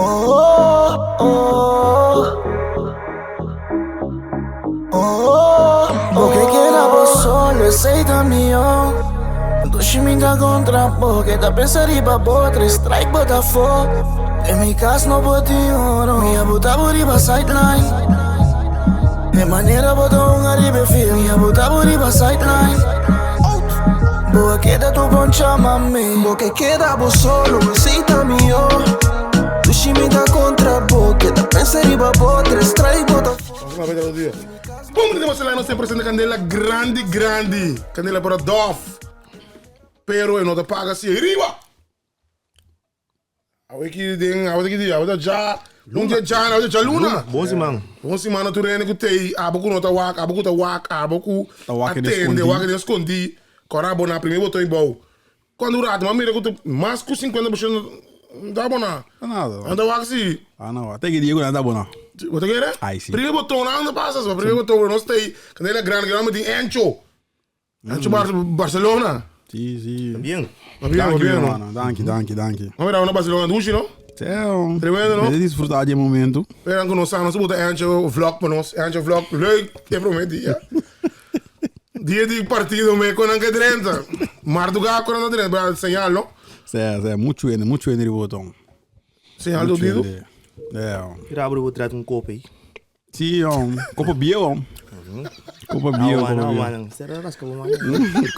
Oh, oh, oh. Bo ke keda bo solo, esei ta mihó. Dushi mi ta kontra bo, ke ta pensa riba bo, tres strike bo ta fo. Den mi kas no por tin oro, mi a buta bo riba sideline. E manera bo ta hunga riba e field, mi a buta bo riba sideline. Bo a keda tu bon chama mi. Bo ke keda bo solo, esei ta mihó. Dushi mi ta kontra bo, ke ta pensa riba bo, tres strike bo ta fo. Vamos lá, ver dia. Bom, de Barcelona sempre sendo candela grande, grande. Candela para Dof. Pero e no te paga si riba. Awe ki den, awe ki dia, awe ta ja, un dia ja, awe ta luna. Bon siman. Bon siman na tur hende ku tei, abo ku no ta wak, abo ku ta wak, abo ku Ta wak den atende, skondí. wak den skondí. Kora aboná primer boton i bou. Kuando un rato, m'a mira ku ta mas ku 50% no ta aboná. Ta nada. Nan ta wak si. Ah no, te ki dia ku nan ta aboná. Bo ta kere? Ai si. Primer boton nan ta pasa, so primer boton nos tei, kandela grandi, grandi tin Encho. Ancho Barcelona. Si, si. Bien. Bien, Danki, bien, mi hermano. Danki, danki, danki. Vamos mira una Barcelona dushi, no? Teo. Tremendo, no? Mete disfrutar di momento. Vean ku nos nos buta Ancho vlog pa nos. Ancho vlog, leuk, te prometí. Ja. Dia di partido me konan ke drenta. Marduga konan ta drenta, pero señal, no? Sí, sí, mucho ene, mucho ene riboton. Señal do dido. Yeah. Mira, abro vou trazer um copo aí. Sí, jong. Kopo bieu, jong. Kopo bieu, Não, kopo não, bieu. mano. Será rasca bom, mano.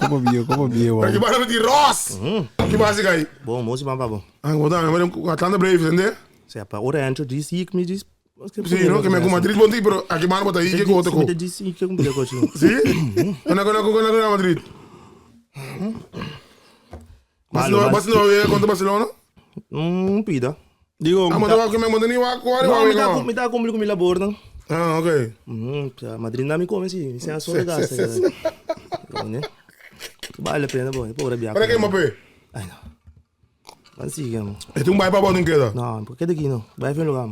Kopo bieu, kopo bieu, Aqui jong. para de Ross. Aqui básica aí. Bom, moço, bom, bom. Ah, vou dar, mas Atlanta Braves, entende? Se apa, ora ancho disse que me diz. Sí, no, que me com Madrid bom pero aqui mano bota aí que com outro Me com. disse que com bilhete. Sí? Kona kona kona kona Madrid. Barcelona, Barcelona contra Barcelona? Pida. Digo, Ah, mas que me mandou nem wa wa Não, me wa. tá me tá cumprir com mi labor, não. Ah, ok. Madrid não me come assim, sem a sua gasta. Né? Vale a pena, bom, pobre biaco. Para que Mbappé? Ai não. Mas siga, mano. Este um vai para bom queda. Não, porque daqui não. Vai ver lugar.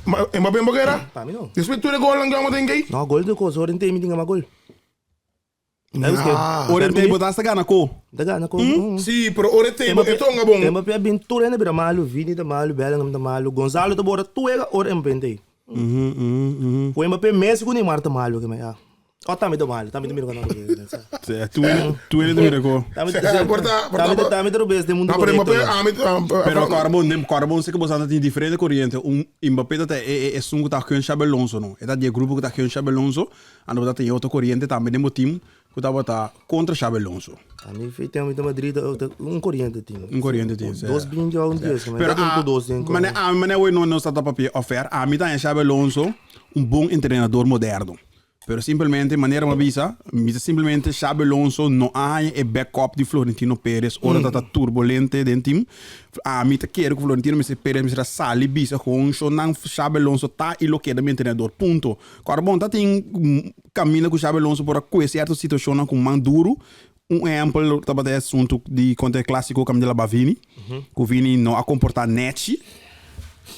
Mbappé Mbappé era? Para mim não. Después tu gol não gama tem que? Não, gol de coisa, ora tem me tinha gol. Ah. ora tem botaste gana ko. Da gana ko. Sí, pero ora tem, é tonga bom. Mbappé bem tudo ainda bira malo, Vini tá malo, Bellingham tá malo, Gonzalo tá bora, tu é ora Mbappé tem. Mhm, mhm, mhm. O Mbappé Messi com Neymar tá malo que mas ah. Ó, tá me deu malo, tá me deu malo. Sí, tu tu ene mira ko. Tá me Porta- porta- tá me deu bes de mundo Não, pero Mbappé, ah, me Pero Carbon, nem Carbon sei que você tem diferente corrente. Um Mbappé tá é é um que tá com Xabi Alonso, não. É da de grupo que tá com Xabi Alonso, ando tá tem outro corrente também no time que tá botar contra Xabi Alonso. A mim foi tem muito Madrid, um corrente tem. Um corrente tem. sí. Dois bem de um dia, mas Pero tem a um dois tem. mas a mas we não não está papel ofer. A mim tá Xabi Alonso um bom treinador moderno. Pero simplemente maneira uma bisa, mita simplemente Xabi Alonso no há e backup de Florentino Pérez, ora tá turbulente dentro team. A mim tá quero que Florentino Mr. Pérez me será sali bisa com show não Xabi Alonso tá e lo queda meu treinador. Ponto. Agora bom, tá tem caminho com Xabi Alonso por a certa situação com Manduro. Um exemplo, tá batendo assunto de contra clássico como de la Bavini, que o Vini não a comportar net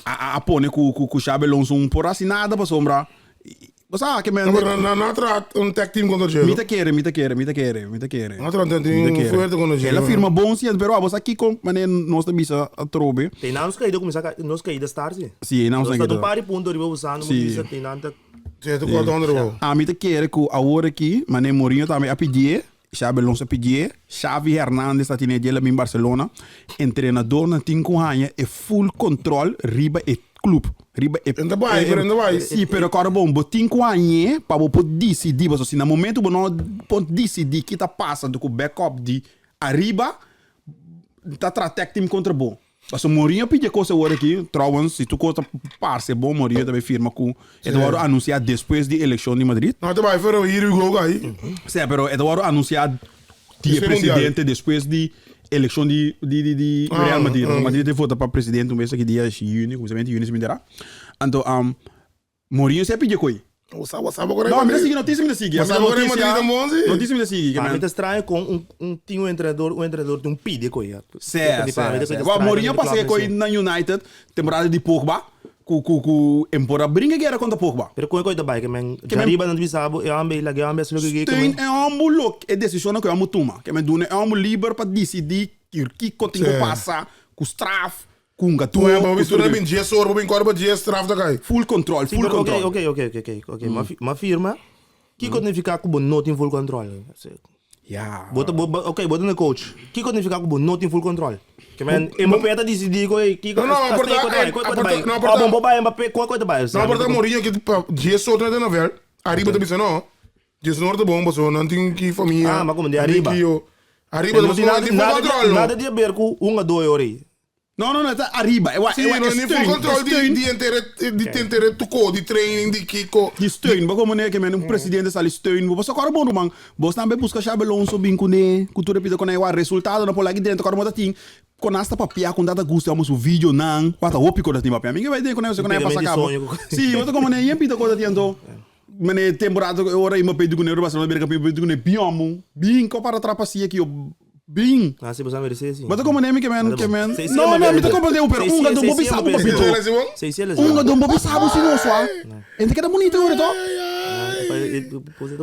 a pone ku ku ku Xabi Alonso um por assim nada para sombra. Você sabe que Não, pero na na tra um tag team contra o Mi te quere, mi te quere, mi te quere, mi te quere. Na tra um tag team fuerte contra o Ela firma bom sim, pero ah, você aqui com mané nós também sa a trobe. Tem não caída começar nós caída stars. Sim, não Nós sei tá que. um par de ponto riba usando, Sim. tem nada. Sí, tu contra o A mi te quere ku agora aqui, mané Mourinho também a pedir, Xabi Alonso a pedir, Xavi Hernandez tá tinha dele em Barcelona, treinador na tem com ranha e full control riba e clube. Riba e Ainda vai, pero ainda vai. Sim, pero agora bom, botin com anhê para poder decidir, mas assim, no momento bom não pode decidir que tá passando com o backup de arriba, tá tratando time contra bom. Mas o Mourinho pede coisa agora aqui, trouwens, se tu conta parce bom, Mourinho também firma com Eduardo anunciar depois de eleição de Madrid. Não, tu vai pero here we go aí. Sim, pero Eduardo anunciar de Depois presidente depois de eleição de Ah, Real Madrid. ah. Madrid tem vota para presidente um mês aqui dia de junho, começamento de junho se me dará. Então, Mourinho sempre pediu coi. O sabe, sabe agora. Não, me sigue, notícia me sigue. Mas sabe agora em Madrid é bom, sim. Notícia me sigue. Para mim tá estranho com um um tinha um treinador, um treinador de um pide coisa. Certo, certo. Bom, Mourinho passei coi na United, temporada de Pogba, ku ku ku embora brinca que era contra Pogba. Pero com coisa bike, man. Jariba não bisabo, eu ambe lá, eu ambe só que Tem é um look, é decisão que eu amo toma, que me dune é um livre para decidir que que continua Sim. passa, com straf, Ku hungadó. Ku bo ku bistura tur bin 10 or, bo bin kòrda pa 10 straf ta kai. Full control, Sí, full pero control. ok, ok, ok, ok, ok. Ma fi- Ma firma, kiko significa ku bo no tin full control? Ja. Bo ta, bo, bo- ok, bo ta un coach. Kiko significa ku bo no tin full control? Ke men, Mbappé ta disidí ku, hey, kiko, No, no, esta- por ta- esta- kiko ta bai, eh, kiko ta por ta- bai. no, por Oh, ta- bon, bo bai Mbappé, kua kua ta bai? No, por ta Mourinho ki pa 10 or na veld. Ariba ta bisa no. 10 or ta bon, paso nan tin ki famia. Ah, ma como di nan tin ariba. ki yo. Ariba ta No paso tin nan nada, tin full nada, control no. nada di haber ku un a doe ora ei. No, no, no, ta ariba. E wa, Sí, e wa, no e tin full steun, control e di steun. di entere di entere tuko, di training, di kiko. Di steun, bo como ne ke men un presidente sali steun, bo paso kor bon ruman, bo stan be busca Xabi Alonso bin kuné, ku tur e pida kuné wa resultado na por laki dentro kor mo ta tin, kon hasta papia kon tata gusta amo su video nan, wa ta hopi ko ta tin papia, mi ke bai den kuné, kuné pasa Impedimento di kabo. soño ku- Si, bo ta como ne yen pida ko ta tin anto, mene temporada ora i Mbappé di kuné ora Barcelona bira campeon, di kuné bin amo, bin ko para trapacia ki yo Bin. Ah, si, boso a merece, si. Bo ta comprende mi ke men, ke men. Si, si, No, no, mi ta merece. comprende pero Si, si, un gadon si, bo si, bisa bo merece. papito. Si, si, Un gadon bo bisa bo si no swa. En te queda bonito hoor, toch?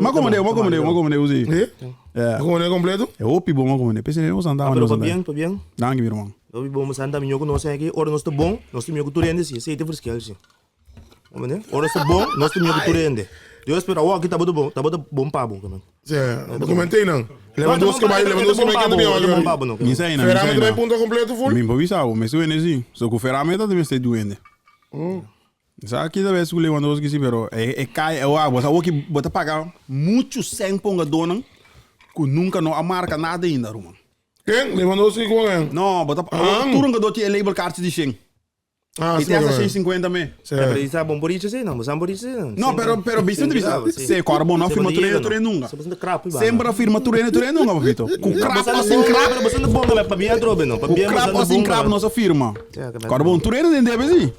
Ma comprende, ma comprende, ma comprende, uzi. Eh? Ja. Como completo? E hopi bo ma comprende. Pese nos andava, Pero nos pa andava. bien, pa bien. Danki, mi hermano. Hopi bom santa mi ku nos aquí, ora nos ta bon, nos ta mi ku tur hende si, esei ta verschil si. Comprende? Ora nos ta bon, nos ta mi ku tur hende. Dios pero awor aki tabata bon, tabata bon pa bo, man. Sí, documentei nan. Lewandowski bai, Lewandowski bai kende bien Bon hoor. pa bo, no. Mi sei na, mi Ferran sei também na. punto completo full. Mi bisa bo, me suene si. So ku Ferran ta me sei duende. Sa aqui da vez ku Lewandowski si, pero e e cai, e wa, bo sa wo ki bo ta paga mucho cent ponga donan ku nunca no a marca nada ainda, Roman. Quem? Lewandowski com quem? No, bo ta Ah. tur un gador tin e label kaartje di shen. Ah, E sí, tem essa sí. 150 me. Sí. Pero isa bon por isso, não, mas por isso. No, pero pero biste bisa. Se corbo no firma turene turene nunca. Sempre firma turene turene nunca, papito. Ku krap o sin krap, Pero você não bom, mas para mim é droga, não. Para ku mim é krap o sin krap nossa firma. Corbo turene den debe si.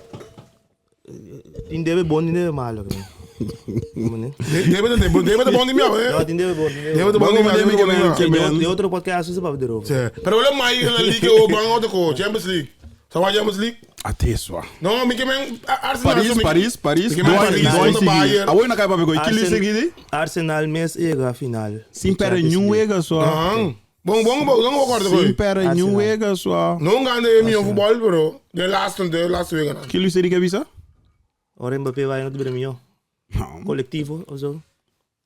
Tem debe bom, tem debe malo. Né? Debe de debe de bom de meu, Não, eh? tem debe bom, tem debe Debe de bom de meu, debe de bom de meu. De outro podcast você pode ver. Sí. Pero wel mai na liga o bang outra co Champions League. Sabe Champions League? Ateswa. No, mi que men Arsenal. Paris, mi- Paris, Paris. Mi que men Dois, Paris, dois contra Bayern. Awoi na kai papi koi. Kili seguidi. Arsenal mes ega final. Sin pera nenhum ega só. Ah. Bom, bom, bom, não concordo Sin com. pera nenhum Arsenal. ega só. Não ganha meu futebol, pero de last de last week. não. Kili seri que bisa? Ora Mbappé vai no Grêmio. Não. Coletivo of zo.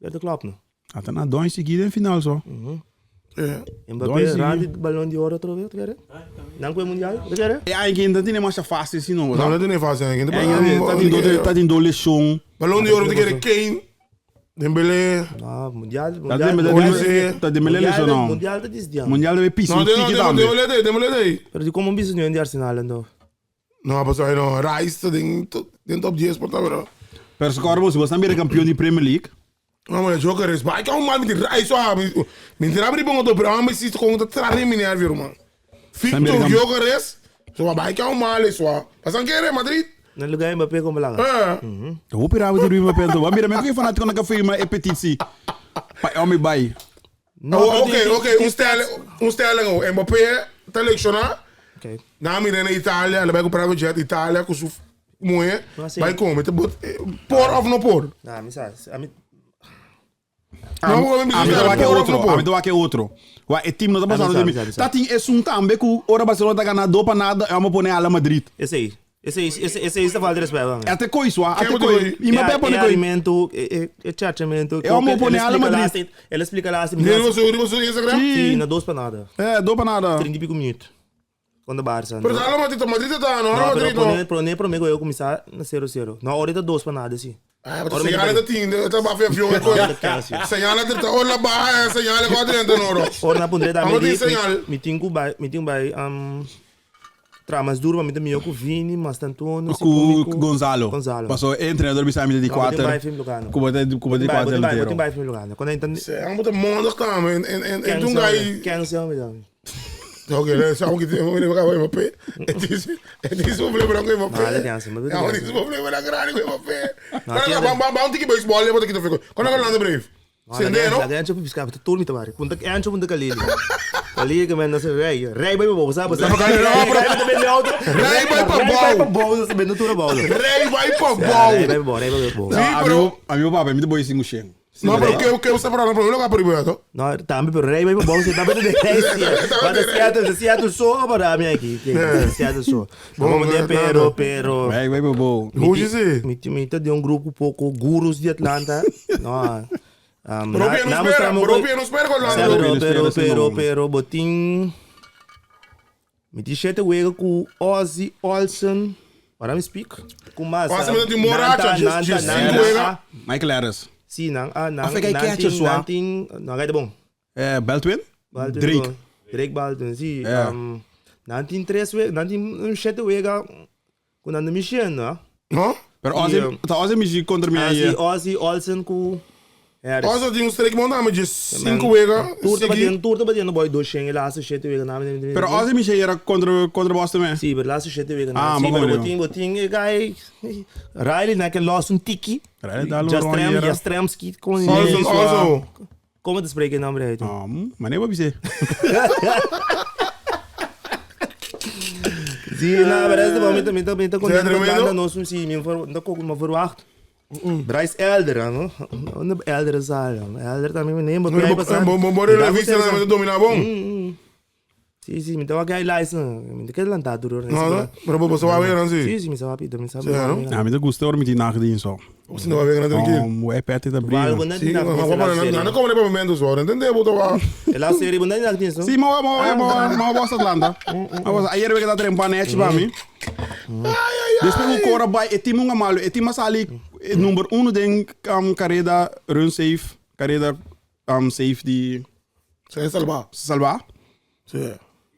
Dat klopt no. Até na dois seguida em final só. É. Mbappé Dois rende Ballon d'Or outra vez, quer? Não foi mundial, quer? E aí que ainda tem mais fácil assim não. Não, não tem nem fácil, né? Tá tem dor, tá tem dor lechon. Balão de ouro tem que Kane, Dembélé. Não, mundial, Tá mundial. Dembélé, Olise. tá Dembélé lechon não. Mundial tá desdiano. Mundial deve piso, Não, um não, tiki não, também. Dembélé, Dembélé. Pero de como um business de Arsenal então. Não, mas aí não, Rice tem tem top 10 por tá, pero. Pero se se você também é campeão de Premier League, Não, mas Joker, vai que é um mal me Rice, ah, me tira abrir bom outro, pero mas se com tá trazendo me nervio, irmão. Também Victor é Gyökeres, só vai que é um mal isso, ah. Mas não quer Madrid? No lugar Mbappé como lá. É. eu vou pirar o Rui Mbappé, então. Vamos mirar, que fanático na firma é petici. Pai, homem, vai. Oh, ok, ok, um Sterling, oh, Mbappé tá lecionar. Ok. Na mira na Itália, ela vai comprar o jet Itália com su mulher, Ah, sim. vai comer, por of no por. Não, me sabe, a mim Não, vou A mim me do que por of outro, no a mim por. do que outro. Wa e time não tá passando de mim. sabe, sabe. Tá tem esse um também que ora Barcelona tá ganhando para nada, eu vou pôr ala Madrid. Esse aí. Esse aí, esse esse aí está falta de respeito. É Até coisa, até Quem coisa. botou E Mbappé põe é coi. alimento, é é chachamento. Eu amo pôr ala Madrid. Ele explica lá assim. Riba su Instagram? Sim, não dou para nada. É, dou para nada. 30 e pico minutos. Quando o Barça. Pero tá Madrid, Madrid tá, não, Não, Madrid pero não. pone, pone para mim eu começar na 0-0. Não, ahorita dois para nada, sim. Ah, mas señala tá tindo, tá bafia avião é coisa. Señala tá, olha ba, señala com dentro no ro. Ora na pondre da Amo me di señal. mi tingu bai, mi tingu bai tramas duro, mi também com Vini, mas tanto Com Gonzalo. Gonzalo. Passou e treinador bisa de Não, quatro. vai filme Lugano. Cuba de Cuba de quatro Vai, inteiro. vai filme Lugano. Quando então Amo tá monda tá, en en en tu gai. Cancel me dá. Ok, né, sabe que tem um problema com Mbappé. É isso problema com Mbappé. Não, ele tem assim, mas É um problema grande com Mbappé. Não, tem- Vamos vamos vamos ter que baseball, vamos ter que ficar. Quando é que landa breve? Sende, no? La gancho piscar, tu turmi tabari. Punta ancho punta kalili. Kalili que men nasa rei. Rei vai pra sabe? Rei vai pra auto. Rei vai pra Rei vai pra bom. bom, você bem no tura bom. Rei vai pra Rei vai bom. pra bom, rei vai pra bom. Sim, A pero meu, a meu papai me deu boi cinco shen. No, pero ke ke usa para no problema ka primeiro to. No, tambe pero rei bai pa bou, tambe de rei si. But de Seattle, de Seattle so para mi aki. Seattle so. Bom, de pero pero. Bai bai pa bou. Hoe is het? Mi mi ta di un grupo poco gurus di Atlanta. No. Um, Pero na, no na espera, mostramos pero no espera con Pero Orlando. pero pero pero botin Mi tin shete wega ku Ozzy Olsen. Ora mi speak. Ku mas. Ozzy mi tin moracha, djes cinco wega. Michael Harris. Si, nan a nan. Of e catcher swa. Nan tin, no ga bon. Eh, Baldwin? Baldwin Drake. bon. Drake Baldwin, si. Ja. Nan tin tres wega, nan tin un shete wega ku nan no mishendo, no? No? Pero Ozzy, ta Ozzy mishi kontra mi Ah, si, ayer. Ozzy Olsen ku Harris. Ozzy tin un streak mon dame dje cinco wega. Tur ta Sigi. batiendo, tur ta batiendo boy dos shen e laatste shete wega na mi. Pero Ozzy mishi ayer kontra kontra Boston me. Si, pero laatste shete wega Ah, na. Si, maar pero gewoon, botin botin e guy Riley na ke los un tiki. Riley dal un Jastrem, rondiera. Jastremski kon Olsen also. Como te spreek je naam uit? Maar nee, wat is Si, na, maar dat is de momento, mi ta mi ta contento tremendo? Atlanta nos un si, mi ver, no ko ma verwacht. Bryce Elder, no? Onde Elder is al, Elder tambe mi neem, Bo bo bo revista na me domina bon. Si, si, mi tava kay license. Mi te lanta duro. No, no. Pero bo so va ver Si, si. si, mi sa pida, mi sa. Sí, no? Ja, mi te gusta ora mi ti nachdien zo. Si no va ver tranquilo. Wij pet het Valgo abrir. net Si, na maar maar no como le momento so, entende bo to va. La serie bunda na nachdien so. Si, maar maar maar maar was Atlanta. Maar was ayer we dat er een panetje bij mi. Dus we cora bij het team unga malo, het team sali nummer 1 ding carrera run safe, carrera safe die Se salva. salva. Si.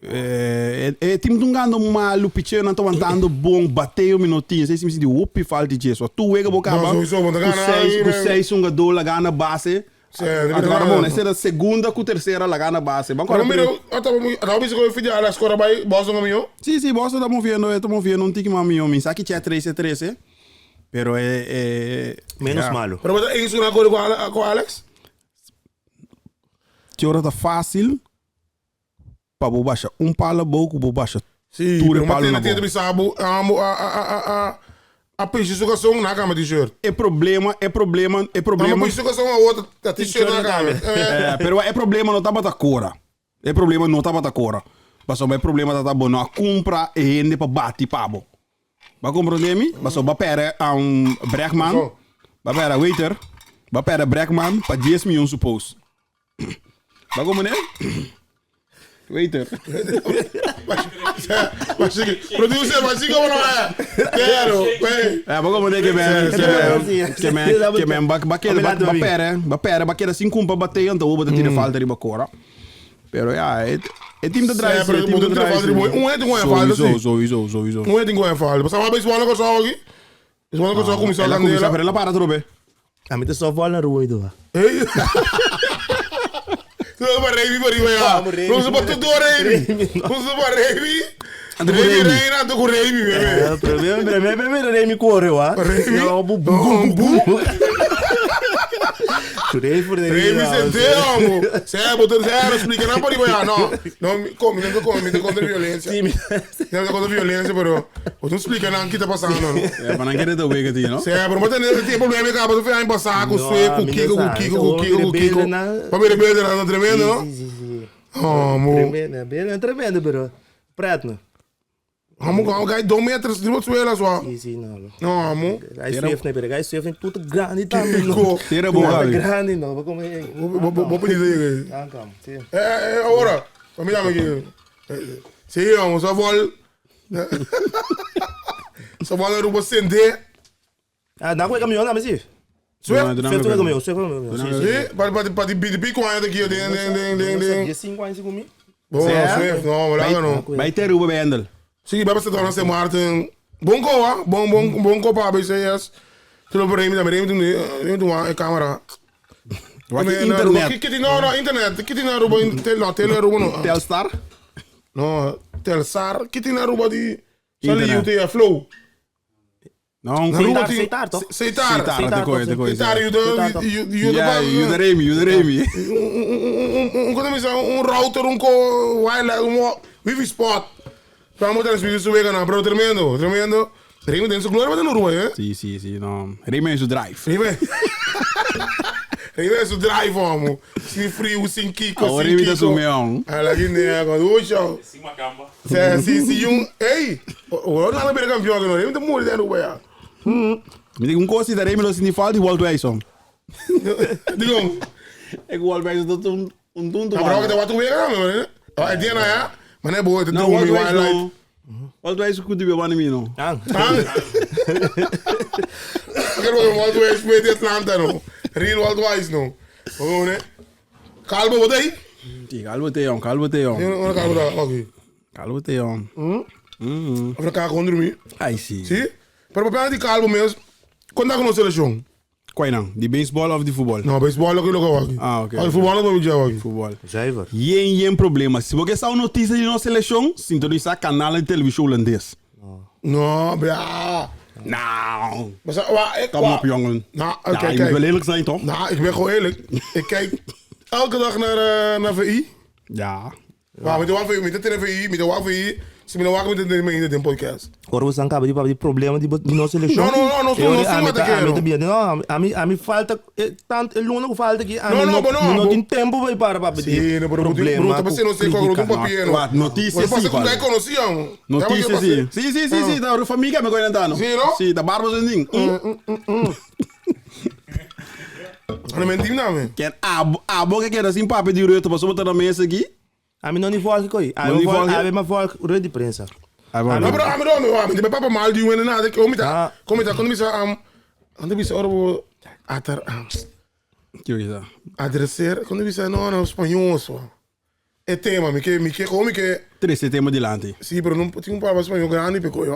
Eh, team tungando malo picheo nan tawantando bom bateo minutinho, sei se di whoopie falti gesso. Tu wega boca No, sowieso, want dan gaan seis, hij- ku seis unga do la gana base. Sí, die Agora gaan- bom, essa era a segunda com terceira la gana base. Banco Pero mira, ata ata bisa ko fidi ala score by Boston mio. Sim, sim, Boston tá movendo, tá movendo um tique mami, homem. Sabe que tinha 13 13, pero é, é Menos ja. malo. Pero wat eens una ko ko Alex? Tinha hora tá fácil pa bo baixa um pala boco, bo baixa Si, Ture pero palo matena na tiene boca. bisa bo amo a a a a a peixe su kason na kama t-shirt. É problema, é problema, é Problema. problema. Peixe su kason a outra a t-shirt na kama. É, pero é problema não tá bata cora. É problema não tá bata cora. Mas é problema tá tá bom, não compra e rende pa bate pabo. Ba compreender me? Mas ba pera um Bregman. Zo. Ba pera waiter. Ba pera Bregman pa 10 miljoen suppose. Ba compreender? Waiter. Producer, mas siga não é. Quero, wey. É, ba compreender que ben Sim, que men que men ba ba keda ba ba pera, ba pera, ba keda sin kumpa bate então o bota tira falta riba cora. Pero ja, het het team dat draait, Ja, pero het team moet dat tira draait. falta riba. Um é de um falta Sowieso, sim. sowieso, sowieso. Um é de um falta. Mas sabe isso ano ko sa aqui. Isso ano ko sa começar Ela a começa, candela. pero ela para trobe. A mi te softball na rua do. Ei. Tu vai Remy por aí, Vamos, Remy. Vamos para tudo Remy. Vamos para Remy. Ando com Remy Remy. Reina, ando com Remy, bebê. Primeiro, primeiro, primeiro Remy correu, ah. Remy? Não, bu bu bu bu. Chorei por ele. Remy senteu, amo. Sério, botou zero, explica não por aí, não. Não, come, não come, não contra violência. Sim, Não contra violência, pero. Você não explica não o que tá passando, não. É, para não querer ter wega ti, no? Sério, pero mas tem tem problema que acaba de ficar em passar com o Não, Sueco, com o Kiko, com o menina, Kiko, com o Kiko, com o Kiko. rebelde na- Para rebelde, não, tremendo, não? Sim, sim, sim. Amo. Tremendo, é bem, é tremendo, pero. Preto, não? Amo, amo, cai 2 metros de Venezuela só. Sim, sim, não. Não, amo. Aí Swift, né, pero? Aí Swift é tudo grande também, não. Kiko. Tira boa, Tudo Gabi. grande, não. Vou comer. Vou pedir aí. Ah, calma. Sim. É, é, agora. Mira aqui. Sim, amo, só vou. Só vou na rua acender. Ah, dá com o caminhão, não, mas sim. Swift? Não, Swift com o caminhão, Swift com o caminhão. Sim, sim. Sim, para para para de pico ainda aqui, ding ding ding ding. Dia 5 anos comigo. Bom, Swift, não, lá não. Vai ter Uber Bendel. Sim, vai passar na Sint Maarten. Bom ko, ah. Bom bom bom ko pa BCS. Tulo por Remy, também Remy tem uma câmera. Wat internet. Kiti no, no internet. Kiti na Aruba, tel no, tel Aruba no. Telstar. No, Telsar. Kiti na Aruba di. Sali Internet. UTF Flow. Não, Na Aruba Seitar, ti- Seitar, toch? Seitar. Seitar, Seitar, te coisa, te coisa. Seitar, Seitar, toch? you Ja, you Remy, you Remy. Um, como se um router, um co wireless, um wifi spot. Vamos transmitir su vegana, pero tremendo, tremendo. Remy tem su gloria, mas no Aruba, eh? Sim, sim, sim, não. Remy is o drive. Remy. Remy su drive homo. Sin friu, sin kiko, Awor sin Remy ta kiko. su meon. Ala ki nea kon. Ucho. Sin macamba. Se, si, si un, ey. Ora nada bira campeón no. Remy ta muri den Aruba ya. Mi digo un cosa da Remy lo sin falta di Walt Wijson. Digo, Ik Walt Wijson dat un un tuntu. na bro que te watu wega no. Ah, e dia na ya. Mané boy, te No, tu Walt mi Wijson wildlife. no. Walt Wijson kudu be wani mi no. Ah, Quero ver Walt Wise met Atlanta no. Real Walt Wise no. Gewoon hè. Calvo wat aí? Ti calvo te jong, calvo te jong. Ora calvo da, oké. Calvo te jong. Of elkaar gewoon dormir. Ai si. Zie? Pero papel die calvo mesmo. Quando com seleção? Qual não? De baseball of de futebol? No, baseball ook logo aqui. Ah, oké. Ah, voetbal ook wel aqui. Futebol. Zuiver. Yen yen problema. Se você sabe notícia de nossa seleção, sintoniza canal de televisão holandês. No, bra. Nou, Maar zo, wa, ik, kom wa- op jongen. Nou, Ja, oké, je moet kijk. wel eerlijk zijn toch? Nou, ik ben gewoon eerlijk. Ik kijk elke dag naar, naar VI. Ja. Maar met de VI, met de VI, met de VI. Ze met de wacht met de met de podcast. Ora você acaba de de problema de de nossa seleção. No, no, no, no, Eu- no, a no, mim no, tá- a no. mim tá bem. Não, a mim falta tanto, el único falta que a No, mim no, não, but no, não but- tem tempo para para para Sim, no, pero problema. bruto, você não sei qual é o crítica. papier, Wat, notícia Mas sim, você com vale. quem conhecia? Notícia sim. Sim, sim, sim, sim. Da família me conhece, Sim, no? Sim, da barba zijn ding. Não mentim não, man. Ken a a boca que era assim papo de Rutte, passou botar na mesa aqui. A mim não ni volta coi. A Não mim ni volta, volta? a mim volta rede de prensa. No, pero a mim não, a mim de papa mal de um nada que homem tá. Ah. Como tá quando me sa am ande bisa ora atar am Que o que tá? adresser quando me sa no no espanhol só. É tema, me que como que Três tema dilante. Sì, però non tinha un papa spagnolo grande per coi,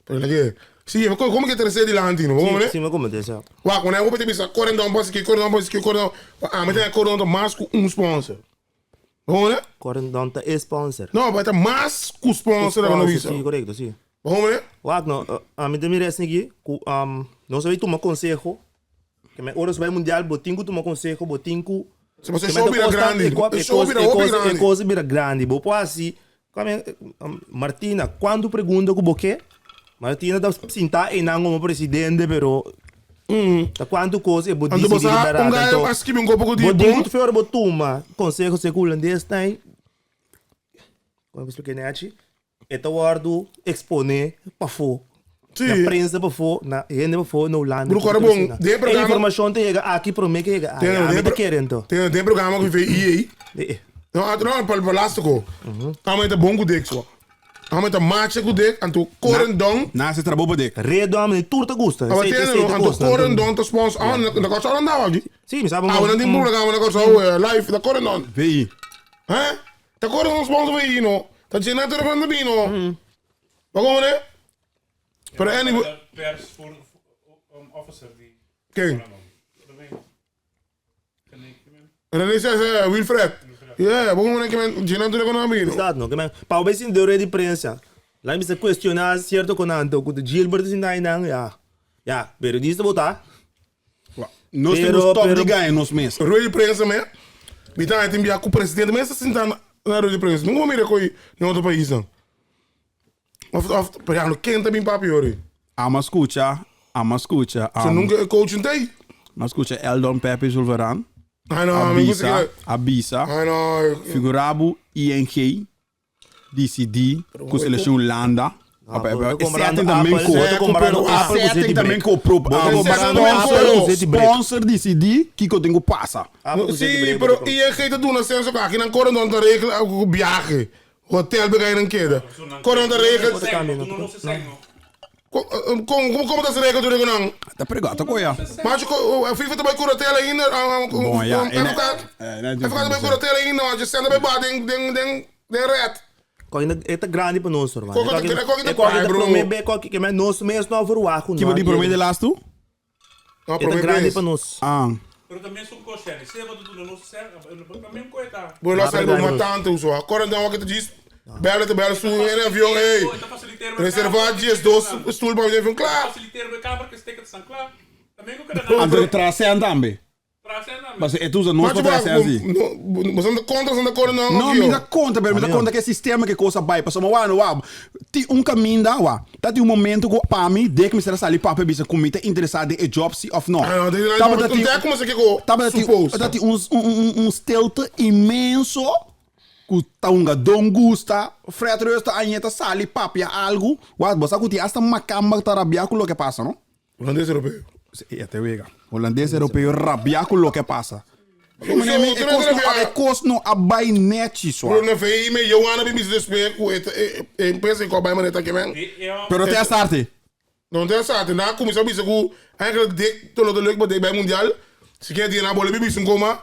pero que Sì, ma come che terceiro di lantino, come ne? Sim, mas como dessa. Wa, quando eu vou bisa correndo um boss que correndo um boss que correndo, ah, mas tem correndo mais com um sponsor. Come ne? Correndo tá sponsor. No, mas tem mais com sponsor da Sponsor, não Sim, correto, sim. Come ne? Wag no, a mim também resta aqui, ku não sei tomar conselho. Que me oros vai mundial, botinco tomar conselho, botinco. Se você show vira grande, show vira hopi É grande. coisa vira grande. Bo pô assim, como é, Martina, quando pergunta com o Martina tá sentar em não como presidente, pero tá quanto coisa é bo Ando decidir você um liberar, gajo então. acho que me um copo de Botinco bom. tu fior botuma, conselho seculandês tem. Como eu expliquei né, Eduardo expone para fora. Sim. Na prensa para fora, na gente para fora, na Holanda. Bruno, agora, bom, de programa- A informação te chega aqui para mim que chega. Tem, Ah, tem, me tá querendo. tem programa que vem EA. No, no, para plástico. Ah, mas é bom com dek só. Ah, mas é macho com dek, anto corendon. Na se trabou de. Redo a mim, turta gusta. Ah, mas tem no, anto corendon te sponsor. Ah, na coisa não dá aqui. Sim, me sabe. Ah, mas não tem programa na coisa live da corendon. VI. Hè? Da corendon sponsor VI no. Dat je net er van de bino. Maar kom hè? Pero anyway, De pers voor officer die. Ken. René. René zegt Wilfred. Ja, waarom ik ben Gina toen ik naar bino. Staat no, que men, pa o sin de rede de prensa. Lá me se questionar certo com anto, com Gilbert sin daí não, ja. Ja, periodista botar. Nós Pero- temos top pero- de ganho nos meses. Rui de prensa me. Me tá tem bia com o presidente, mas assim tá na rui de prensa. Nunca me recoi em outro país não. Of pero ja, no quem também papi ori. Ama escucha, ama escucha. Você nunca coach tem? Mas escucha Eldon Pepe Zulveran. Ah, não, me Abisa, gusta Abisa. Ah, não. Figurabu ING DCD com seleção Holanda. Ah, Ah, tô comprando Setting também Apple, com tô comprando Apple com Setting também break. com o próprio Tô comprando Apple com break. sponsor DCD que eu tenho passa. Sim, pero ING te doen senso aqui na corona te regelen o viaje. Hotel bij een queda. Corona te regelen. Como como como tá se regel door não? Tá pregado, coia. Mas a FIFA também cura hotel ainda. Bom, ja, É ficar também cura hotel ainda, mas sendo bem bad den den den den red. Qual é grande para nós, mano. Qual que tá Qual que bro? promete, qual que mas nós mesmo não verwachten. Que die promete laatst toe? Não, É grande para nós. Ah. Pero também são coxenes. Se wat doen, dan zeggen, também coita. Boy, lá sai uma tanto só. Corona não que te diz. Bela te bela su em avião, ei. Reservar dias dois stoel para o avião, claro. Faciliteer de kamer, que tickets staan klaar. Também ook kunnen André Tracen também. Paso e ta usa nos pa traha así. Bo ta kontra Santa Corendon No, mi ta kontra, pero mi ta kontra ku e sistema ku e kos a bai. Pasobra wak, wak, tin un kaminda, wak, ta tin un momento ku pa mi dek mester a sali papia bisa ku mi ta interesá den e job si òf no. Tabata tin, tabata tin, tabata tin un, un, un stilte inmenso ku ta hunga don gusta, Fred Ruijs ta aña ta sali papia algu, wak, bo sa ku tin asta makamba ta rabiá ku loke pasa, no? Holandes europeo. Ya te wega. Holandes europeo rabia ku loke pasa. E kos no, e kos no a bai nechi swa. Pero na vei me Johanna bin bisa despues ku e e empresa ku a bai manera ta kimen. Pero te a starte. No te a starte. Nan a kuminsá bisa ku eigenlijk dik to lo ta leuk pa dik bai mundial. Si ke dia nan a bole bin bisa un koma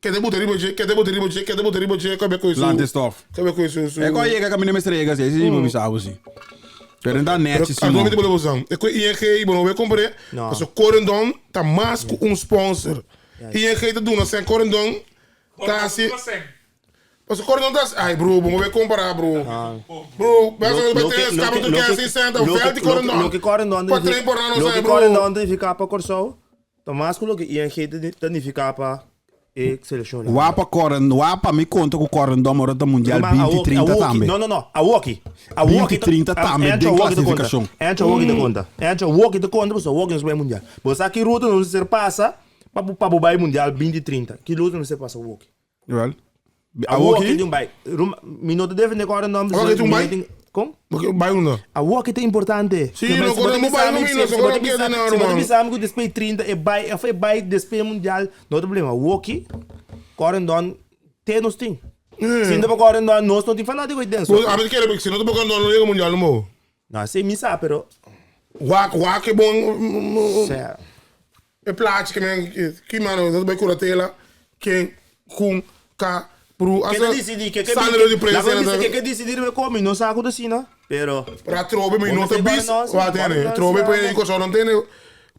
kete buta riba dje, kete buta riba dje, kete buta riba dje, kabe ku su. Lante stof. Kabe ku su su. E ko a yega kaminda mester yega si, esi bo bisa abo si. Pero no ta nechi si no. Argumento bo bosan. E ku ING bo no bay compre, paso Corendon ta mas ku un sponsor. ING ta duna sen Corendon ta hasi Paso Corendon ta hasi ay bro, bo no bay compara bro. Bro, bes bo bay tres cabo tu ken sin cent, veld di Corendon. Loke Corendon Pa train por nan loke Corendon ta nifica pa Corsou ta mas ku loke ING ta nifica pa e seleccion. Wapa Corendon, wapa mi konta ku Corendon ora ta mundial binti trinta tambe. No, no, no, awoki. Binti trinta tambe den klasifikashon. Encho awoki ta konta. Encho awoki ta konta pasobra awoki nos bai mundial. Bo sa ki ruta nos mester pasa pa pa bo bai mundial binti trinta. Ki ruta nos mester pasa awoki? Wel, Awoki tin un bai. Mi no ta defende Corendon. Awoki tin un bai? Kon? Bai unda? Awoki ta importante. Si, no Corendon bo bai no mi no Corendon keda na Si bo ta bisa mi ku despues 30 e bai of e bai despues mundial no ta problema. Awoki Corendon te nos tin. Si no ta pa Corendon nos no tin fanatiko ahi den. A mi ta kere si no ta pa Corendon no yega mundial no mo. No si mi sa pero. Wak wak e bon. Sea. E plachi ke men ki mano ta bai kura tela ken kun ka pru Ke ta disidi ke ke Sandro di prensa Laga mi bisa ke ke disidi riba e komi no sa ku ta asina pero Pero atrobe mi no ta bisa wa tene atrobe pa e kòrsou no tene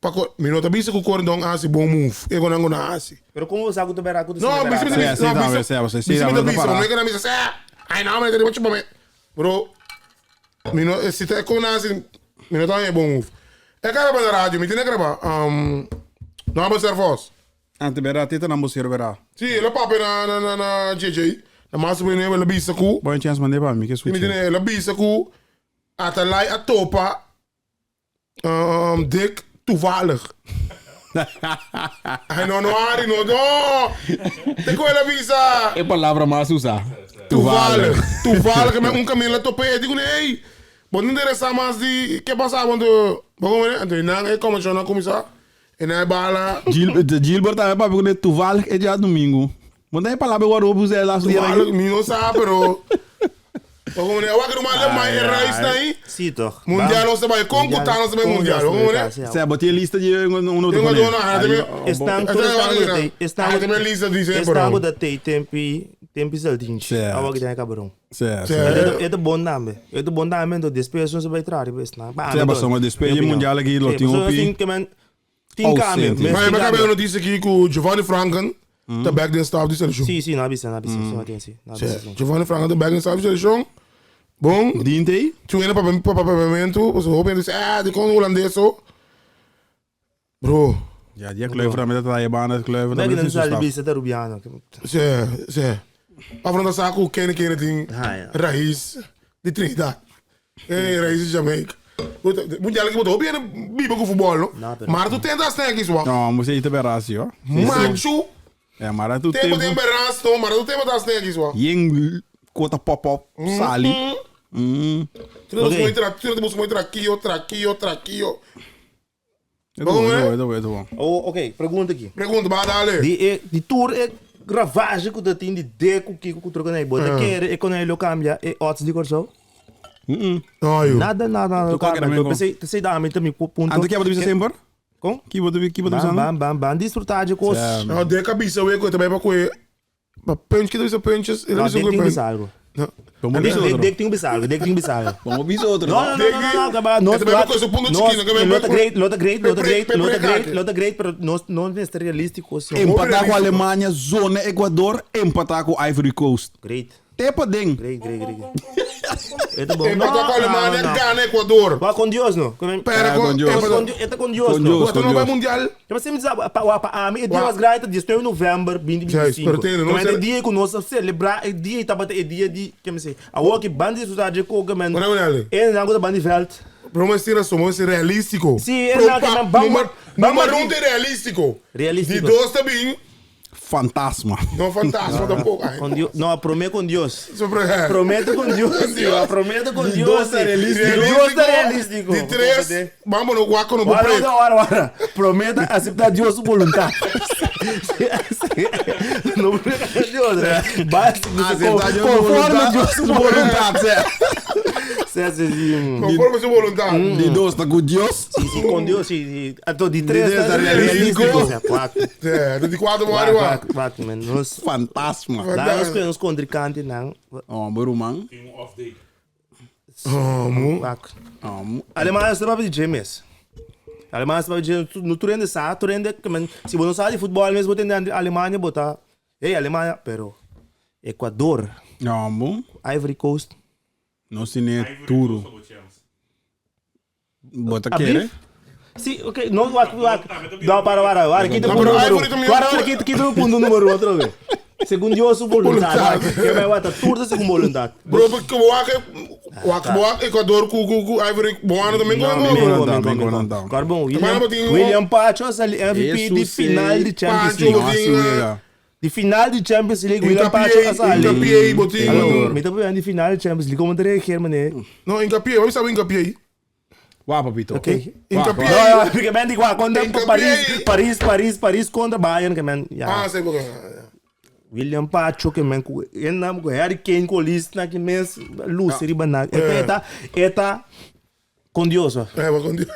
pa ko mi no ta bisa ku Corendon a hasi bon move e konan ku nan a hasi. Pero kon bo sa ku ta bera ku ta No asina bisa bera mi ta Sí, bisa no tambe, bisa sí, sí, bisa mi ta tambe ta bisa para. mi ke nan bisa sè ai no mi ta riba chupa mi bro Mi no, si ta kon hasi, mi no ta haña e bon move. E graba na radio, mi tin e graba. Um, no abo ser vos. Ante bera, tita nan bo ser bera. Si, el a papia na, na, na, na JJ. Na mas o menos el a bisa ku. Bon chance mande pa mi ke Mi escucha. tin el a bisa ku Atalay a topa um, Dick toevallig. Ay, no, no, Ari, no, no. Te ku el a bisa. E palabra mas usa. Toevallig. Toevallig me un camino la topé. E digo, hey, bo no interesa mas di ke pasa want bo como ne? Anto nan e conversación a cuminsa. E nan e bala. Gil, Gilbert tambe papia ku ne toevallig e dia domingo. Bo ta e palabra wòrdu hopi usá e laatste dia Toevallig, aki? mi no sa, pero bo como ne? Awak ruman le mai e reis na aí. Sí toch. Mundial nos ta bai con Mundial- ku ta nos ta bai con mundial. nos Bo como ne? ta bai, Sea, bo tin e lista di un un otro Tengo pone. dono, ah, Ariba, también. oh, Estan bo- tur estan ku ta estan Ah, también lista dice, estan pero- ku ta tei tempi tempi saldinchi. Certo. Awak den cabrón. Sea, Sea. sea. E ta bon tambe. E ta bon tambe, entonces despues nos bai traha riba esnan. Pa Sea, ami pasobra toch. despues Mi di opinion. mundial aki lo Sí, tin pasobra hopi tin ke men tin cambio. ausente. Mes Maar tin ik heb cambio. een notitie aquí ku Giovanni Franken ta back den staf di selección. Sí, sí, no avisa, no avisa, sí, no tiene, sí, no avisa, sí. Giovanni Franken ta back den staf di selección. Bon, Dinte? toen in pa pa papiamento, dus hoop in ah, die kon Holandees zo. Bro, Ja, die Kluivert met dat hij baan dat Kluivert Back dat den is sal staf. bisa ta Rubiano. ze, ze. Afro da saco ken ken ding. Ah, ja. Raiz di Trinidad. Eh, raiz di Jamaica. Moet je eigenlijk moet hoop in biba ku voetbal, no? No, pero- Maar tu tenta snackies wa. No, moest je te berasi, hoor. Machu, Ja, maar dat doet tempo tempo. tem beras no, maar tu tempo ta snackies wa. Ying kota pop-up, sali. Tu não Oké. okay. tra, tu não muito traquio, traquio, traquio. Dat Waarom, doen hè? we, dat doen we. Oh, oké, pregunta aqui. Pergunta, ba dale. Di e di tour e gravagem ku dat tin di de ku kiko ku troca na bota kere e kon lo cambia e odds di corso. No, yo. Nada nada nada. Tu qual que era cambia. mesmo? Pensei, pensei da mim também ponto. Ando que é bisa sempre? Com? Que boto que boto Bam bisa? bam bam bam desfrutar de coisas. No, de cabeça we ko também para coer. Pa punch que deve punches, ele Não, deve dek tem punch. bisa algo. No. Vamos Dek bisa dek outro. dek tem bisa algo, dek tem bisa algo. Vamos bisa outro. No, no, no, no, no, no, acaba, no, É também uma coisa, ponto de esquina, que Lota great, lota great, lota great, lota great, great. lota great, pero no, no es realístico, sí. Empatar com a Alemanha, zona Equador, empatar com Ivory Coast. Great. Te paden. Great, great, great. Eta bom. Empatá ku Alemania, gana Ecuador. Wa con Dios no. Pera Ah, con Dios. empatá- Con Dios, eta con Dios Con no. Dios. Ecuador no bai mundial. Ja, maar sempre sabe, pa, wa, pa ami, e dia mas grande, 19 novembro, 2025. Ja, pero tem, não Mas sei- é dia que nós celebrar, é dia que é dia de, que me sei, a work band de sociedade que man. Olha, olha. É na coisa band veld. Pero vamos ser assim, vamos ser realístico. Sim, é Pro- na- pa- na- vamos- Número vamos- número um é realístico. Realístico. De dois também, Fantasma. não fantasma tampouco. Ai, Com Dios, não, prometo com Deus. sobre- é. Prometo com Deus. Prometo com Deus. dois é realístico. De dois é realístico. De três, vamos no guaco no Ora, preto. ora, ora. Prometa aceitar Deus sua vontade. Não Deus, né? Basta Aceitar Deus sua conforme vontade. Deus sua Vontade, zé. vontade. Conforme sua vontade. De dois tá com Deus. Sim, sim, com Deus, sim, sim. Então, de três, De três tá tá realístico. realístico. Quatro. É, de quatro, vamos Quatro, lá. quatro, quatro, man. Nós, Fantasma. lá nós conhecemos contrincante, não. Oh, meu man. Tem um off day. Vamos. Quatro. Oh, mu- Alemanha você vai pedir James. Alemanha você vai pedir no treino de sa, treino de, man, se você não sabe de futebol mesmo, você tem Alemanha botar. Ei, Alemanha, pero Equador, Oh, mu. Ivory Coast. Não se ne Ivory turo. Coast ou Chance. Bota A querer. beef? Sim, ok, não, wak, wak. Não, para, para, para, quita Não, o pero número. Ivory também é Para, para, quita, quita o ponto número outra vez. Segundo Deus, o vontade. Que vai botar tudo segundo vontade. Bro, porque o Guaco, Equador, com com Ivory, Boana também Não, ganhou. me bro. go, me Não, go, me não, go. não. Agora, bom, Mas William, não tem um- William Pacho, MVP de Isso final sim. de Champions Pacho, League. Nossa, Botinho, wega. De final de Champions League, William Pacho Hincapié, Asali. Hincapié, botinho. Alô, me tá falando de final de Champions League, como teria que mané? Não, Hincapié, vamos saber Hincapié. Wá, papito. Ok. Hincapié. Não, não, porque man, igual, contra Hincapié. Paris, Paris, Paris, Paris contra Bayern, que man, ja. Ah, sei porque. William Pacho, que man, com enam com Harry Kane com list na que mes luz riba na. Eta, eta com Deus, ó. É, mas com Deus.